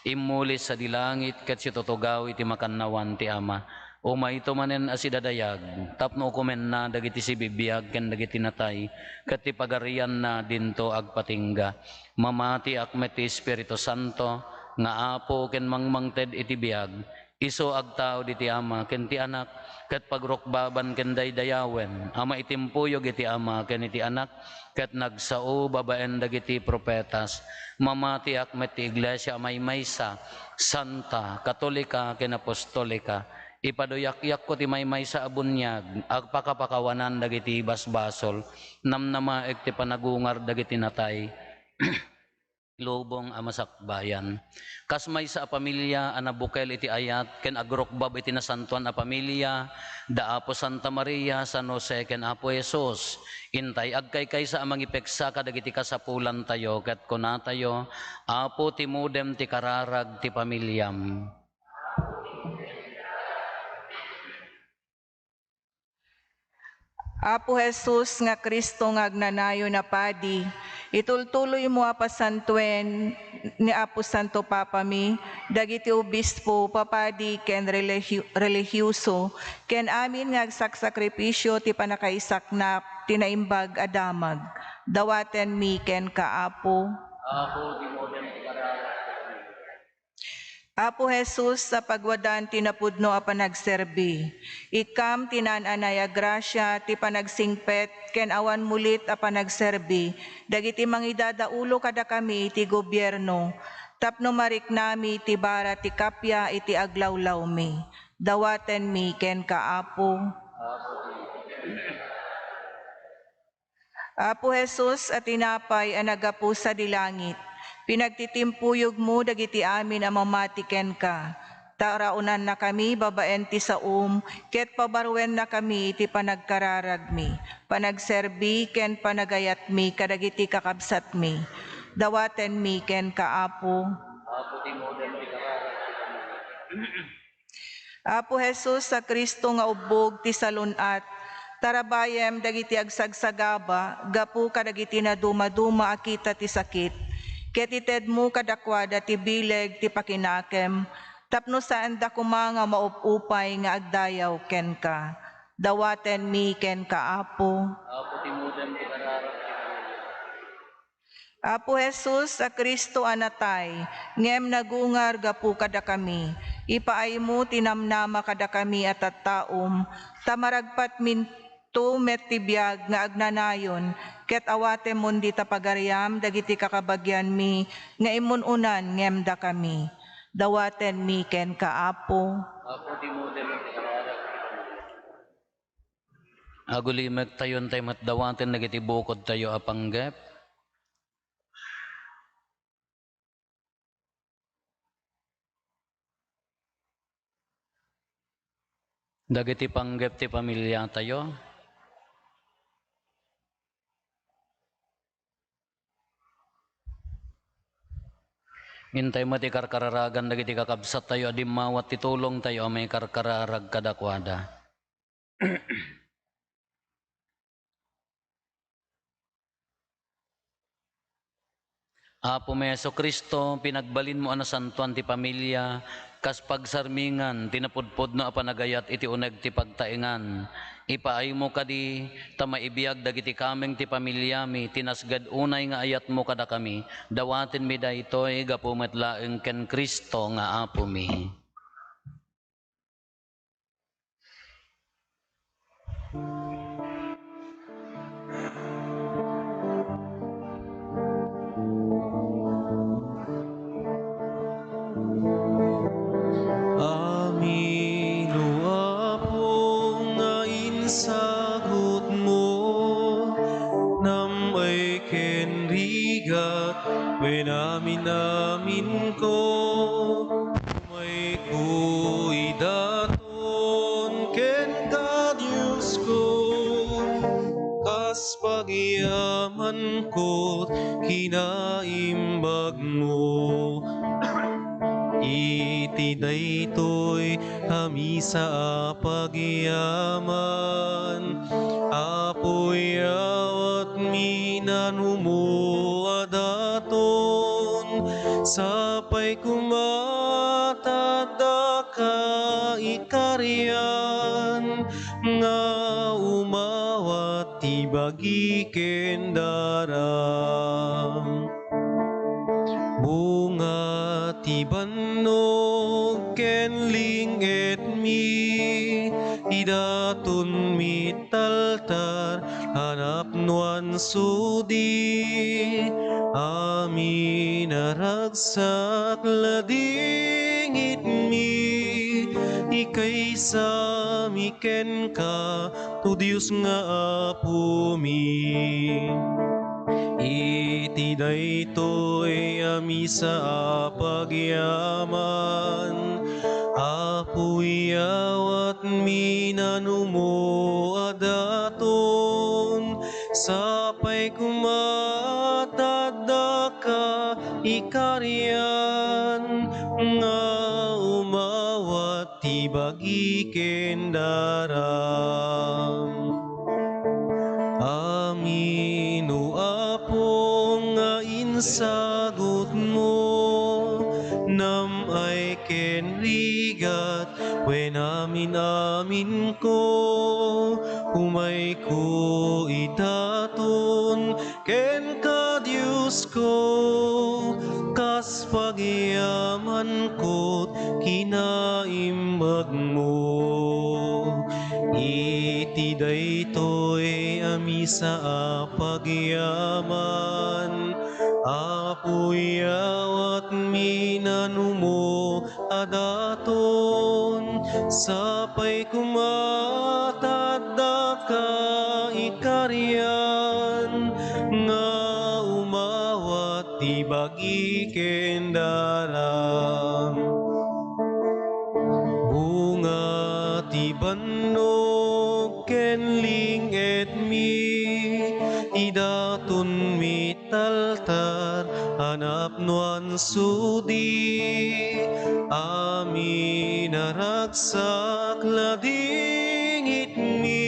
Immuli sadi langit ket situtugaw iti makannawan ti Ama. Umayto manen a sidadayag, tapno ukomenna dagiti sibibiag ken dagiti natay, ket ti pagarianna dinto agpatingga. Mamatiak met ti Espiritu Santo, nga Apo ken mangmangted iti biag, isu agtaud iti Ama ken ti Anak, ket pagrukbaban ken daydayawen a maitimpuyog iti Ama ken iti Anak, ket nagsao babaen dagiti profetas. Mamatiak met ti Iglesia a maymaysa, santa, katolika, ken apostolika. Ipaduyakyakko ti maymaysa a buniag, agpakapakawanan dagiti basbasol, namnamaek ti panagungar dagiti natay, lubong a masakbayan. Kas maysa a pamilia a nabukel iti ayat ken agrukbab iti nasantoan a pamilia, da Apo Santa Maria, San Jose, ken Apo Jesus, intay agkaykaysa a mangipeksa kadagiti kasapulantayo ket kunatayo, Apo, timudem ti kararag ti pamiliam. Apo Jesus nga Cristo nga agnanayon a padi, itultuloymo a pasantoen ni Apo Santo Papami dagiti obispo, papadi, ken relihi-, relihiyoso, ken amin nga agsaksakripisio ti pannakaisaknap ti Naimbag a Damag. Dawatenmi kenka, Apo. Apo, timudem ti kararag. Apo Jesus a pagwadaan ti napudno a panagserbi, ikkam ti naan-anay a grasia ti panagsingpet ken awan mulit a panagserbi dagiti mangidadaulo kadakami iti gobierno, tapno mariknami ti bara ti kappia iti aglawlawmi. Dawatenmi kenka, Apo. Apo Jesus a tinapay a naggapu sadi langit, pinagtitimpuyogmo dagiti amin a mamati kenka, ta raonannakami babaen ti saom, ket pabarruennakami iti panagkararagmi, panagserbi, ken panagayatmi kadagiti kakabsatmi. Dawatenmi kenka, Apo. Apo, timudem ti kararag ti pamilya. Apo Jesus a Cristo nga ubbog ti salun-at, tarabayem dagiti agsagsagaba gapu kadagiti nadumaduma a kita ti sakit, ket itedmo kadakuada ti bileg ti pakinakem, tapno saanda koma nga maup-upay nga agdayaw kenka. Dawatenmi kenka, Apo. Apo, timudem ti kararag ti pamilya. Apo Jesus a Cristo a natay, ngem nagungar gapu kadakami, ipaaymo ti namnama kadakami a tattaom, ta maragpatminto met ti biag nga agnanayon, ket awatenmon dita pagariam dagiti kakabagianmi nga immun-unan ngem dakami. Dawatenmi kenka, Apo. Apo, ti modelo ti kararag. Agulimektayo intay met dawaten dagiti bukodtayo a panggep. Dagiti panggep ti pamiliatayo. Intay met ti karkararagan dagiti kakabsattayo a dimmawat ti tulongtayo a maikarkararag kadakuada. Apomi Jesu-Cristo, pinagbalinmo a nasantoan ti pamilia kas pagsarmingan ti napudpudno a panagayat iti uneg ti pagtaengan. Ipaaymo kadi ta maibiag dagiti kameng ti pamiliami ti nasged unay nga ayatmo kadakami. Dawatenmi daytoy gapu met laeng ken Cristo nga Apomi. Amin, O Apo, nga insagutmo, nam-ay ken rigat, wen amin-aminko, umayko idaton kenka, Diosko, kas pagyamanko kinaimbagmo. Iti daytoy a misa a pagyaman, Apo, iyawatmi nanumo a daton, sapay koma ta addaka ikarian nga umawat ti bagi ken daram. Bunga ti bannog ken ling-etmi, idatonmi ti altar a napnoan sudi. Amin a ragsak, ladingitmi, ikaysami kenka, O Dios nga Apomi. Iti daytoy a misa a pagyaman, Apo, iyawatmi nanumo a daton, sapay koma ta addaka ikarian nga umawat ti bagi ken daram. Amin, O Apo, nga insagutmo, nam-ay ken rigat, wen amin-aminko, umayko idaton, kenka, Diosko, kas pagyamanko kinaimbagmo. Iti daytoy a misa a pagyaman, Apo, iyawatmi nanumo a daton, sapay koma ta addaka ikarian nga umawat ti bagi ken daram. Bunga ti bannog ken ling-etmi, idatonmi altar a napnoan sudi. Amin a ragsak, ladingitmi,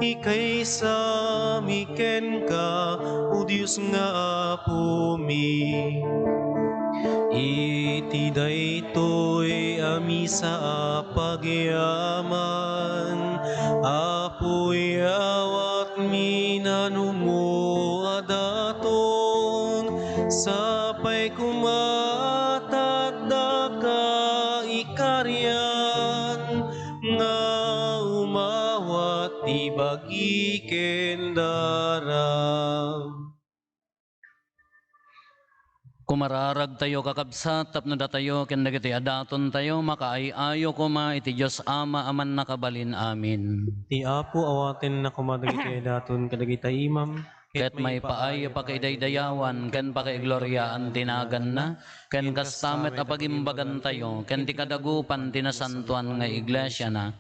ikaysami kenka, O Dios nga Apomi. Iti daytoy a misa a pagyaman, Apo, iyawatmi nanumo a daton, Pay koma ta addaka ikarian nga umawat ti bagi ken dara. Kumararagtayo, kakabsat, tapno datayo ken dagiti adatontayo makaay-ayo koma iti Dios Ama a Mannakabalin. Amen. Ti Apo awatenna koma dagiti adaton kadagiti imam, ket maipaay a pakaidaydayawan ken pakaigloriaan ti naganna, ken kasta met a pagimbagantayo ken ti kadagupan ti nasantoan nga iglesiana.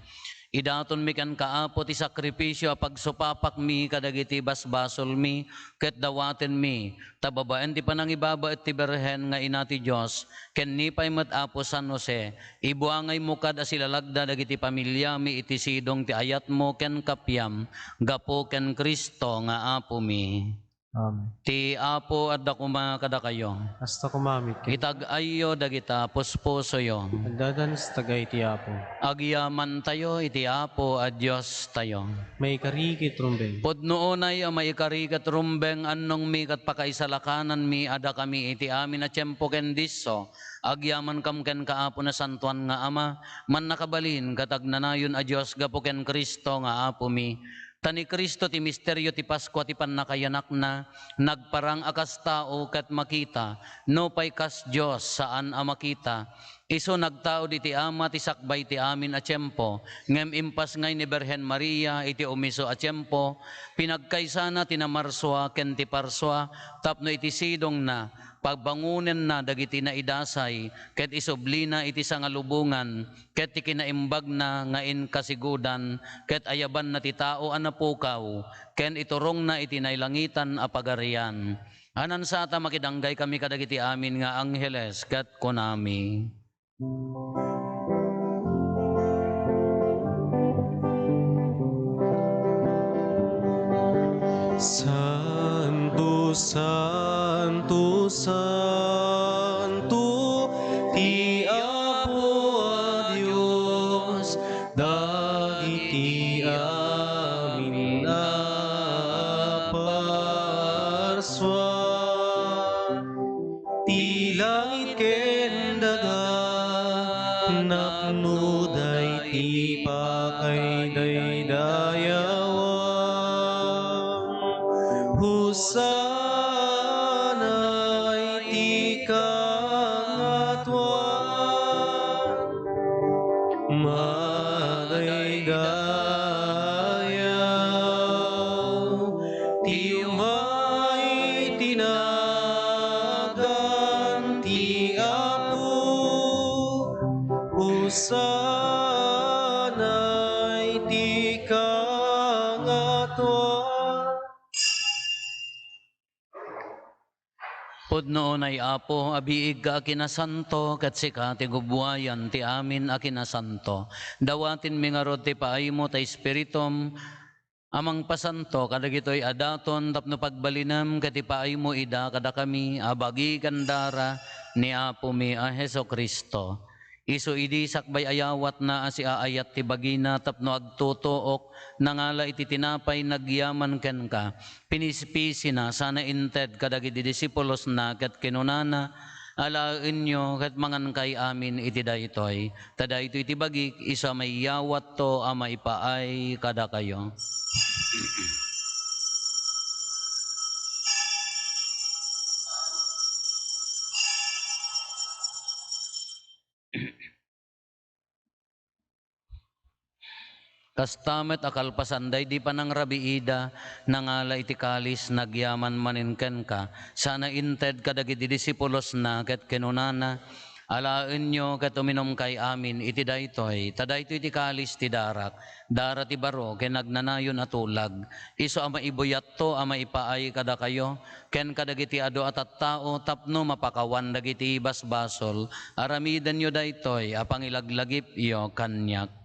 Idatonmi kenka, Apo, ti sakrifisio a pagsupapakmi kadagiti basbasolmi ket dawatenmi, ta babaen ti panangibabaet ti Birhen nga Ina ti Dios, ken ni pay met Apo San Jose, ibuangaymo kad a silalagda dagiti familiami iti sidong ti ayatmo ken kapiam gapu ken Cristo nga Apomi. Amen. Ti Apo adda koma kadakayo. Kasta koma met ken. Itag-ayyo dagita puspusoyo. Addadan iti tagay ti Apo. Agyamantayo iti Apo a Diostayo. Maikari ket rumbeng. Pudno unay a maikari ket rumbeng, annongmi ket pakaisalakananmi a dakami iti amin a tiempo ken disso. Agyamankam kenka, Apo, Nasantoan nga Ama, Mannakabalin ket Agnanayon a Dios gapu ken Cristo nga Apomi. Ta ni Cristo ti misterio ti Paskua ti pannakayanakna, nagparang a kas tao ket makita, nupay kas Dios, saan a makita. Isu nagtaud iti Ama ti sakbay ti amin a tiempo, ngem impasngay ni Birhen Maria iti umiso a tiempo, pinagkaysana ti namarsua ken ti parsua tapno iti sidongna, pagbangonenna dagiti naidasay, ket isublina iti sangalubongan, ket ti kinaimbagna nga inkasigudan, ket ayabanna ti tao a napukaw, ken iturongna iti nailangitan a pagarian. Haan sa ta makidanggaymi kadagiti amin nga angheles, ket kunami, Santo, Santo, Santo, ti Apo a Dios, dagiti amin a parsua. Ti langit ken daga, napnoda iti pakaidaydayawan. Hosanna iti kangatoan. Madaydayaw ti umay ti nagan ti Apo. Hosanna iti kangatoan. Pudno unay, Apo, a biigka a kinasanto, ket sika ti gubbuayan ti amin a kinasanto. Dawatenmi ngarud ti paaymo ta Espiritum a mangpasanto kadagitoy a daton tapno pagbalinem ket ipaaymo ida kadakami a bagi ken dara ni Apomi a Jesu-Cristo. Isu idi sakbay a yawatna a siaayat ti bagina tapno agtutuok, nangala iti tinapay, nagyaman kenka, pinispisina, sana inted kadagiti disipulosna, ket kinunana, "Alaenyo ket mangankay amin iti daytoy, ta daytoy ti bagik, isu a maiyawatto a maipaay kadakayo." Kasta met a kalpasan daydi panangrabiida, nangala iti kalis, nagyaman manen kenka, sana inted kadagiti disipulosna, ket kinunana, "Alaenyo ket uminumkay amin iti daytoy, ta daytoy ti kalis ti darak, dara ti baro ken agnanayon a tulag, isu a maibuyatto a maipaay kadakayo, ken kadagiti adu a tattao tapno mapakawan dagiti basbasol. Aramidenyo daytoy a pangilaglagipyo kaniak."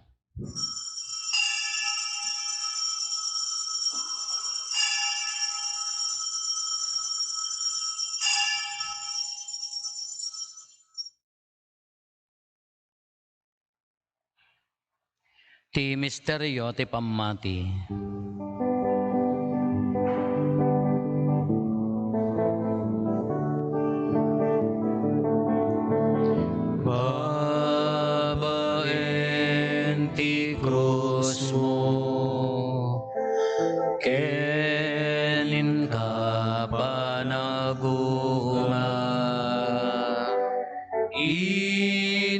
Ti misterio ti pammati.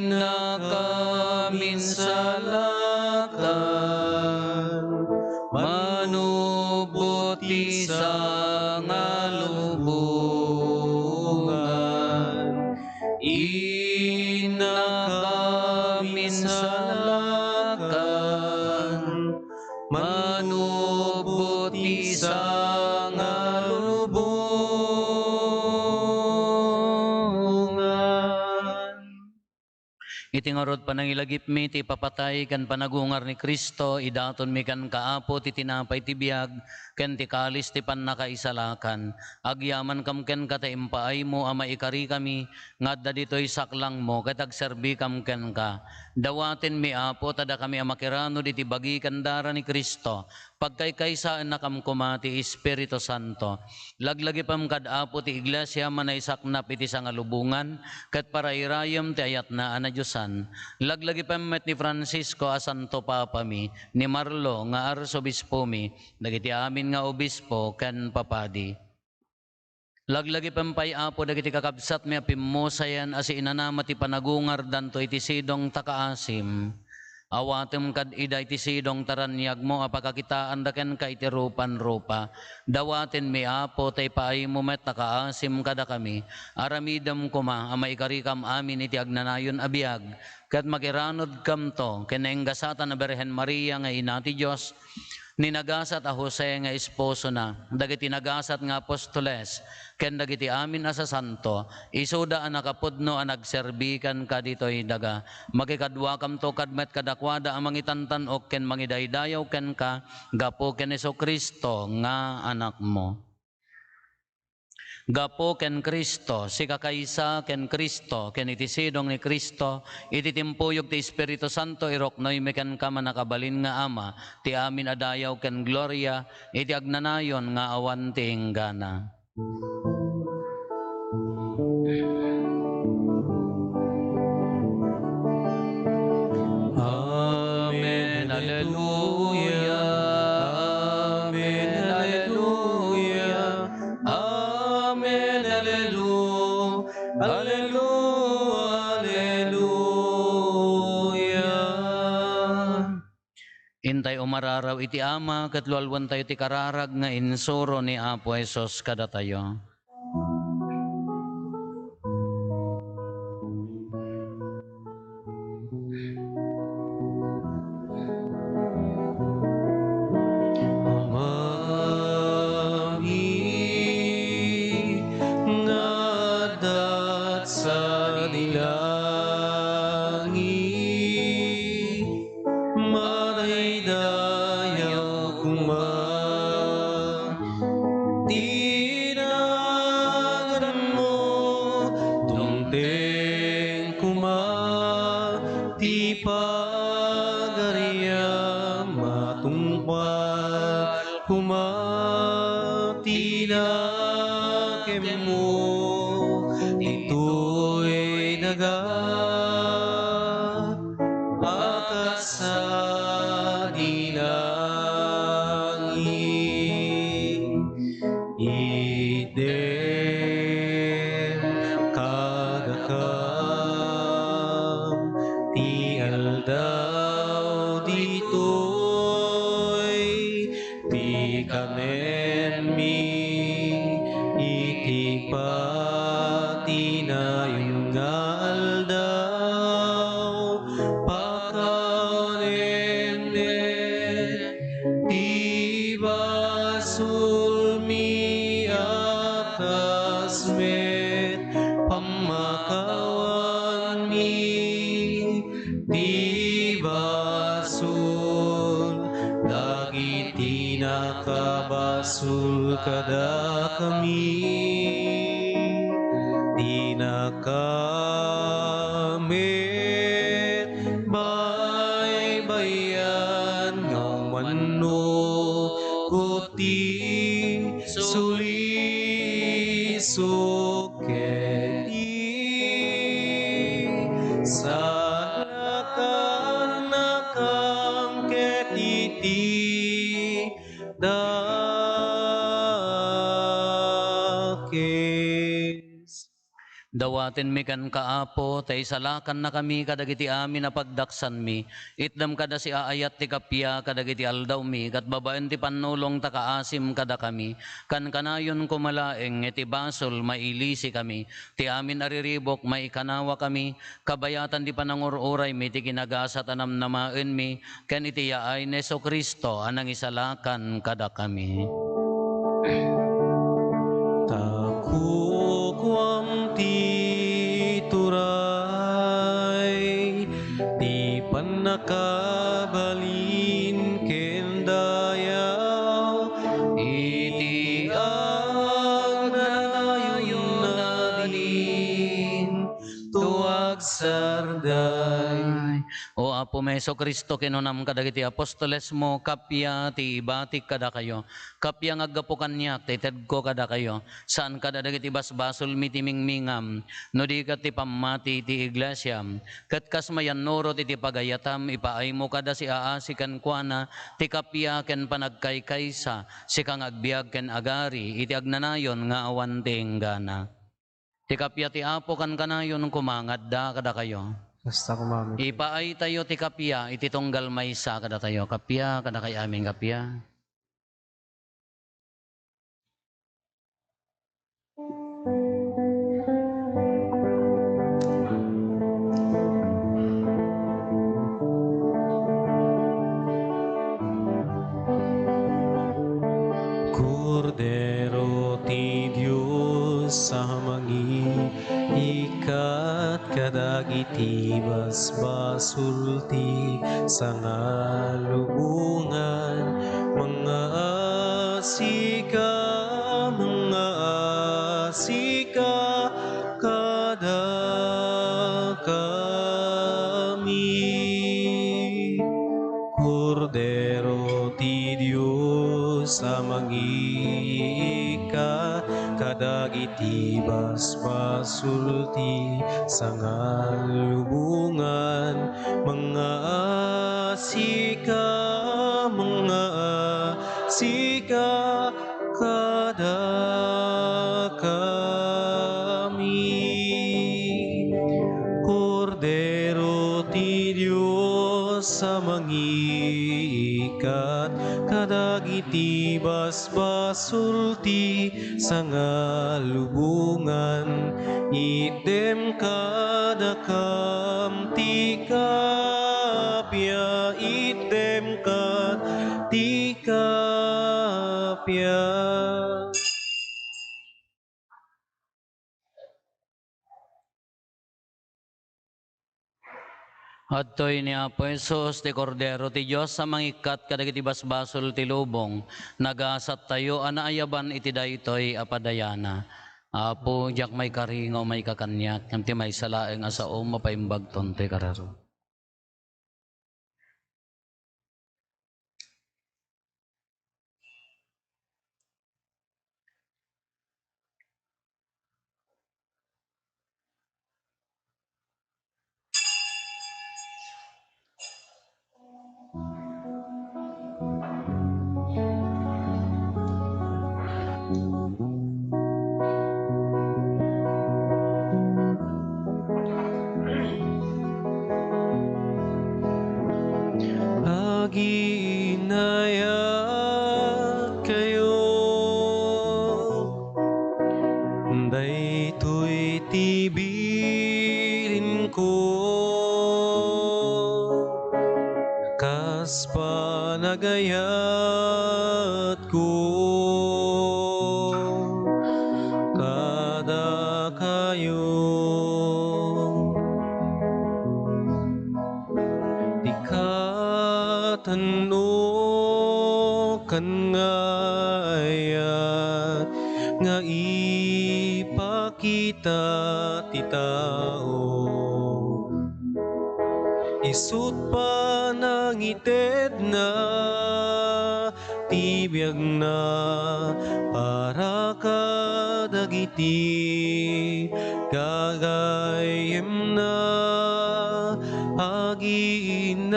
Innakam insalakan, manubot ti sangalubongan. Innakam insalakan, manubot ti sangalubongan. Iti ngarud panangilagipmi ti ipapatay ken panagungar ni Cristo, idatonmi kenka, Apo, ti tinapay ti biag ken ti kalis ti pannakaisalakan. Agyamankam kenka ta impaaymo a maikarikami nga adda ditoy saklangmo ket agserbikam kenka. Dawatenmi, Apo, ta dakami a makiranod iti bagi ken dara ni Cristo, pagkaykaysaennakam koma ti Espiritu Santo. Laglagipem kad Apo ti Iglesia a manaisaknap iti sangalubongan ket parairayem ti ayatna a nadiosan. Laglagipem met ni Francisco a Santo Papami, ni Marlo nga Arsobispomi, dagiti amin nga obispo ken papadi. Laglagipem pay, Apo, dagiti kakabsatmi a pimmusayan a siinanama ti panagungardanto iti sidong ta kaasim. Awatem kad ida iti sidong ta raniagmo a pakakitaanda kenka iti rupan-rupa. Dawatenmi, Apo, ta ipaaymo met a kaasim kadakami. Aramidem koma a maikarikam amin iti agnanayon a biag, ket makiranudkamto ken nainggasatan a Birhen Maria nga Ina ti Dios, ni nagasat a Jose nga esposona, dagiti nagasat nga apostoles, ken dagiti amin a sasanto, isuda a nakapudno a nagserbi kenka ditoy daga. Makikaduakamto kad met kadakuada a mangitantan-ok ken mangidaydayaw kenka gapu ken Jesu-Cristo nga Anakmo. Gapu ken Cristo, sika kaysa ken Cristo, ken iti sidong ni Cristo, iti timpuyog ti Espiritu Santo, iruknoymi kenka, mannakabalin nga Ama, ti amin a dayaw ken gloria, iti agnanayon nga awan ti inggana. Amen. Alleluia. Amen. Alleluia. Amen. Alleluia. Alleluia. Intay umararaw iti Ama, ket lualuantayo ti kararag nga insuro ni Apo Jesus kadatayo. Amami nga adda sadi langit, madaydayaw koma ti naganmo, dumteng koma ti pagariam, matungpal koma ti nakemmo ditoy daga a kas sadi langit. Itdem kadakam ti aldaw ditoy ti kanenmi iti patinayon nga aldaw. Pakawanen met ti basolmi a kas met pammakawanmi ti basol dagiti nakabasol kadakami. Dinakam met baybay-an nga umannok ti sulisok ket ti salakannakam ket iti dakes. Dawatenmi kenka, Apo, ta isalakannakami kadagiti amin a pagdaksanmi. Itdem kada siaayat ti kappia kadagiti aldawmi, ket babaen ti pannulong ta kaasim kadakami. Kankanayon koma laeng iti basol, mailisikami. Ti amin a riribuk, maikanawakami. Kabayatan ti panangur-uraymi ti kinagasat a namnamaenmi, ken iti yaay ni Jesu-Cristo a nangisalakan kadakami. Ta kukuam ti turay, ti pannakabalin ken dayaw, iti agnanayon nadin to agsarday. O Apo mi Jesu-Cristo, kinunam kadagiti apostolesmo, kappia ti ibatik kadakayo. Kappia nga aggapu kaniak ta itedko kadakayo. Saan kada dagiti basbasolmi ti mingmingam, no di ket ti pammati ti iglesiam. Ket kas mayannurot iti pagayatam, ipaaymo kada siaasi kenkuana ti kappia ken panagkaykaysa, sika nga agbiag ken agari iti agnanayon nga awan ti inggana. Ti kappia ti Apo kankanayon koma nga adda kadakayo. Kasta koma met. Ipaaytayo ti kappia iti tunggal maysa kadatayo. Kappia, kadakay amin, kappia. Kordero ti Dios a mangiikkat kadagiti basbasol ti sangalubongan, mangngaasika, mangngaasika kadakami. Kordero ti Dios a mangiikkat kadagiti basbasol ti sangalubongan, mangngaasika, mangngaasika kadakami. Kordero ti Dios a mangiikkat kadagiti basbasol ti sangalubongan, itdem kadakam ti kappia, itdem kad ti kappia. Adtoy ni Apo Jesus, ti Kordero ti Dios a mangikkat kadagiti basbasol ti lubong. Nagasattayo a naayaban iti daytoy a padayana. Apo, diak maikari nga umayka kaniak, ngem ti maysa laeng a saom, mapaimbagton toy kararua. Aginayat kayo, daytoy ti bilinko, kas panagayat ko kadakayo. Ti katanno ken nga ayat nga ipakita ti tao, isu't panangitedna ti biagna para kadagiti gagayyemna. Aginayat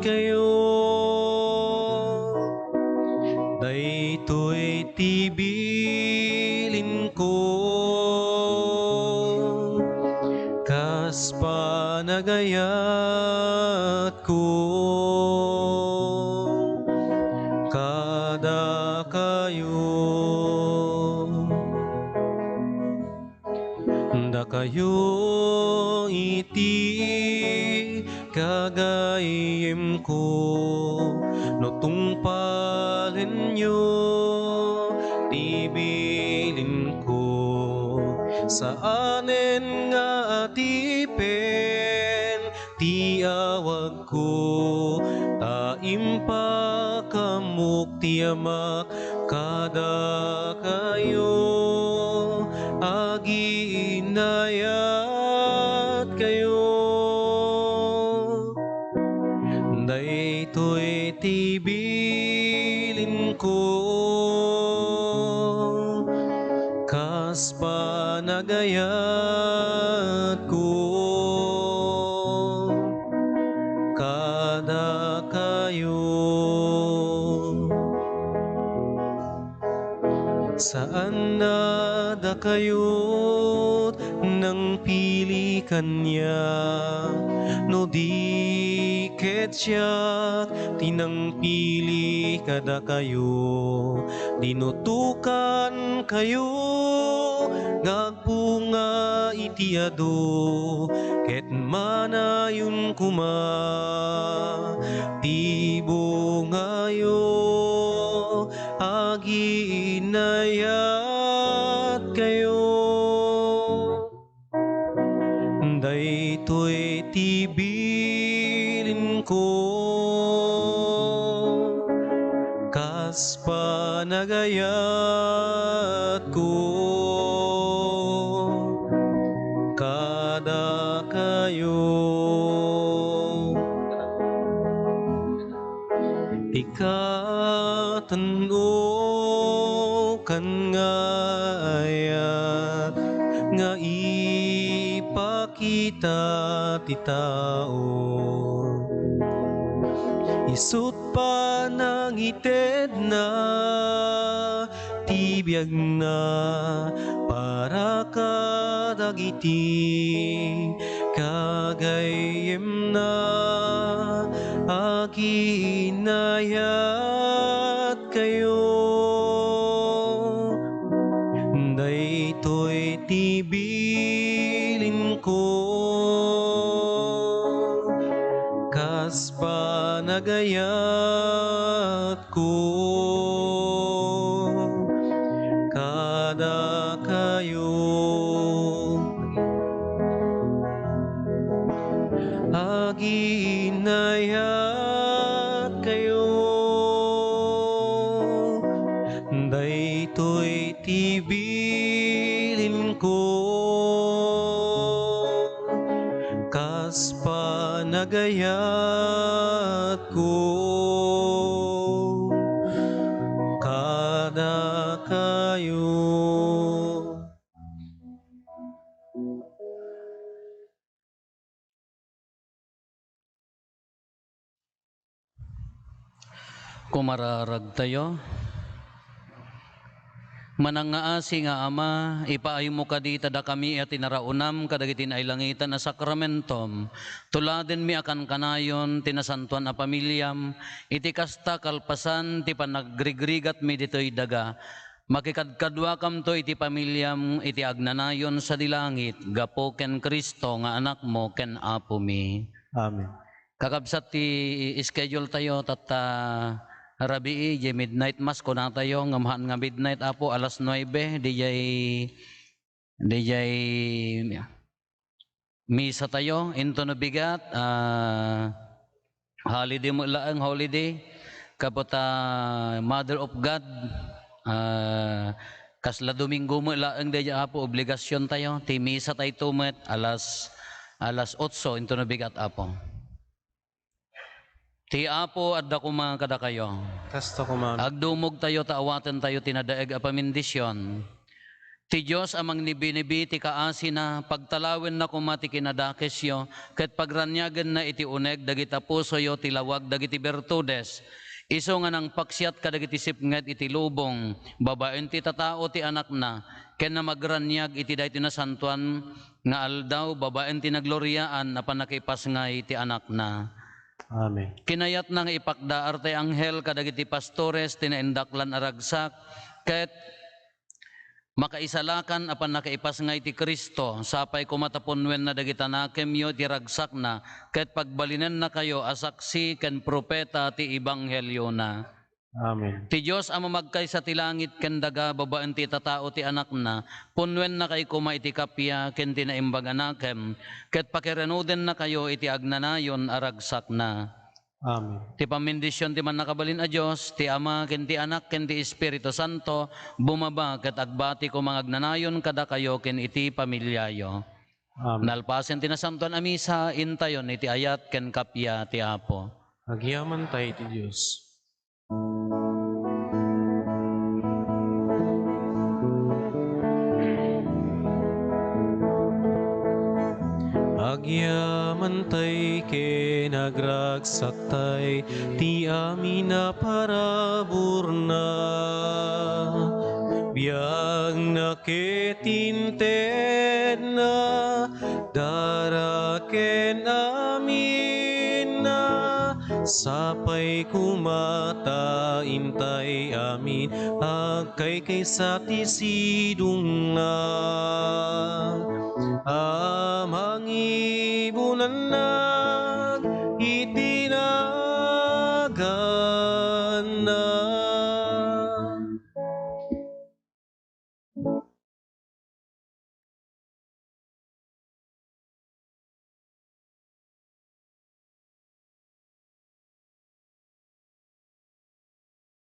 kayo, daytoy ti bilinko. panagayatko kadakayo. Dakayo iti gagayyemko, no tungpalenyo ti bilinko, saanen nga adipen ti awagko, ta impakaamok ti Amak kadakayo, agiinnayatkayo. Daytoy ti bilinko, kas panagayatko kadakayo. Saan a dakayo nangpili kaniak, no di ket siak ti nangpili kadakayo. Dinutokankayo nga agbunga iti adu, ket manayon koma ti bungayo, agiinnayatkayo. Daytoy ti bilinko, kas panagayatko kadakayo. Ikatanno kan nga ayat nga ipakita ti tao. Isut' panangitedna ti biagna para kadagiti gagayyemna, agiinnayatkayo. Daytoy ti bilinko, kas panagayat ko kadakayo. Agiinnayat kayo, daytoy ti bilin ko, kas panagayat ko kadakayo. Kumararagtayo. Manangngaasi nga Ama, ipaaymo kadi ta dakami a tinaraonam kadagiti nailangitan a sakramentom. Tuladenmi a kankanayon ti nasantoan a pamiliam iti kasta kalpasan ti panagrigrigatmi ditoy daga. Makikadkaduakamto iti pamiliam iti agnanayon sadi langit gapu ken Cristo nga Anakmo ken Apomi. Amen. Kakabsat ti schedule tayo, tatta rabii, diay midnight mass kunatayo, ngem haan nga midnight, Apo, alas nuebe, diay, diay misa tayo, into no bigat, ah, holiday met laeng, holiday. Kaputa, Mother of God, ah, kasla Domingo met laeng daydiay, Apo, obligasion tayo. Ti misa tayo met, alas, alas otso, into no bigat, Apo. Ti Apo adda koma kadakayo. Kasta koma. Agdumogtayo ta awatentayo ti nadaeg a pamendisyon. Ti Dios a mangnibinibi ti kaasina, pagtalawenna koma ti kinadakesyo, ket pagraniagenna iti uneg dagita pusoyo ti lawag dagiti bertudes. Isu nga nangpaksiat kadagiti sipnget iti lubong babaen ti tatao ti Anakna, ken namagraniag iti daytoy nasantoan nga aldaw babaen ti nagloriaan a pannakaipasngay ti Anakna. Amen. Kinayatna nga ipakdaar ti anghel kadagiti pastores ti naindaklan a ragsak, ket makaisalakan a pannakaipasngay ti Cristo, sapay koma ta punnoenna dagiti anakemyo iti ragsakna, ket pagbalinennakayo a saksi ken profeta ti ebangheliona. Amen. Ti Dios a mamagkaysa ti langit ken daga babaen ti itatao ti Anakna, punnoennakay koma iti kappia ken ti naimbag a nakem, ket pakirenudennakayo iti agnanayon a ragsakna. Amen. Ti pammendision ti Mannakabalin a Dios, ti Ama, ken ti Anak, ken ti Espiritu Santo, bumaba ket agbati koma nga agnanayon kadakayo ken iti familiayo. Amen. Nalpasen ti Nasantoan a Misa, intayon iti ayat ken kappia ti Apo. Agyamantay iti Dios. Agyamantay ken agragsaktay ti amin a paraburna. Biagna ket intedna, dara ken aminna, sapay koma ta intay amin agkaykaysa ti sidongna.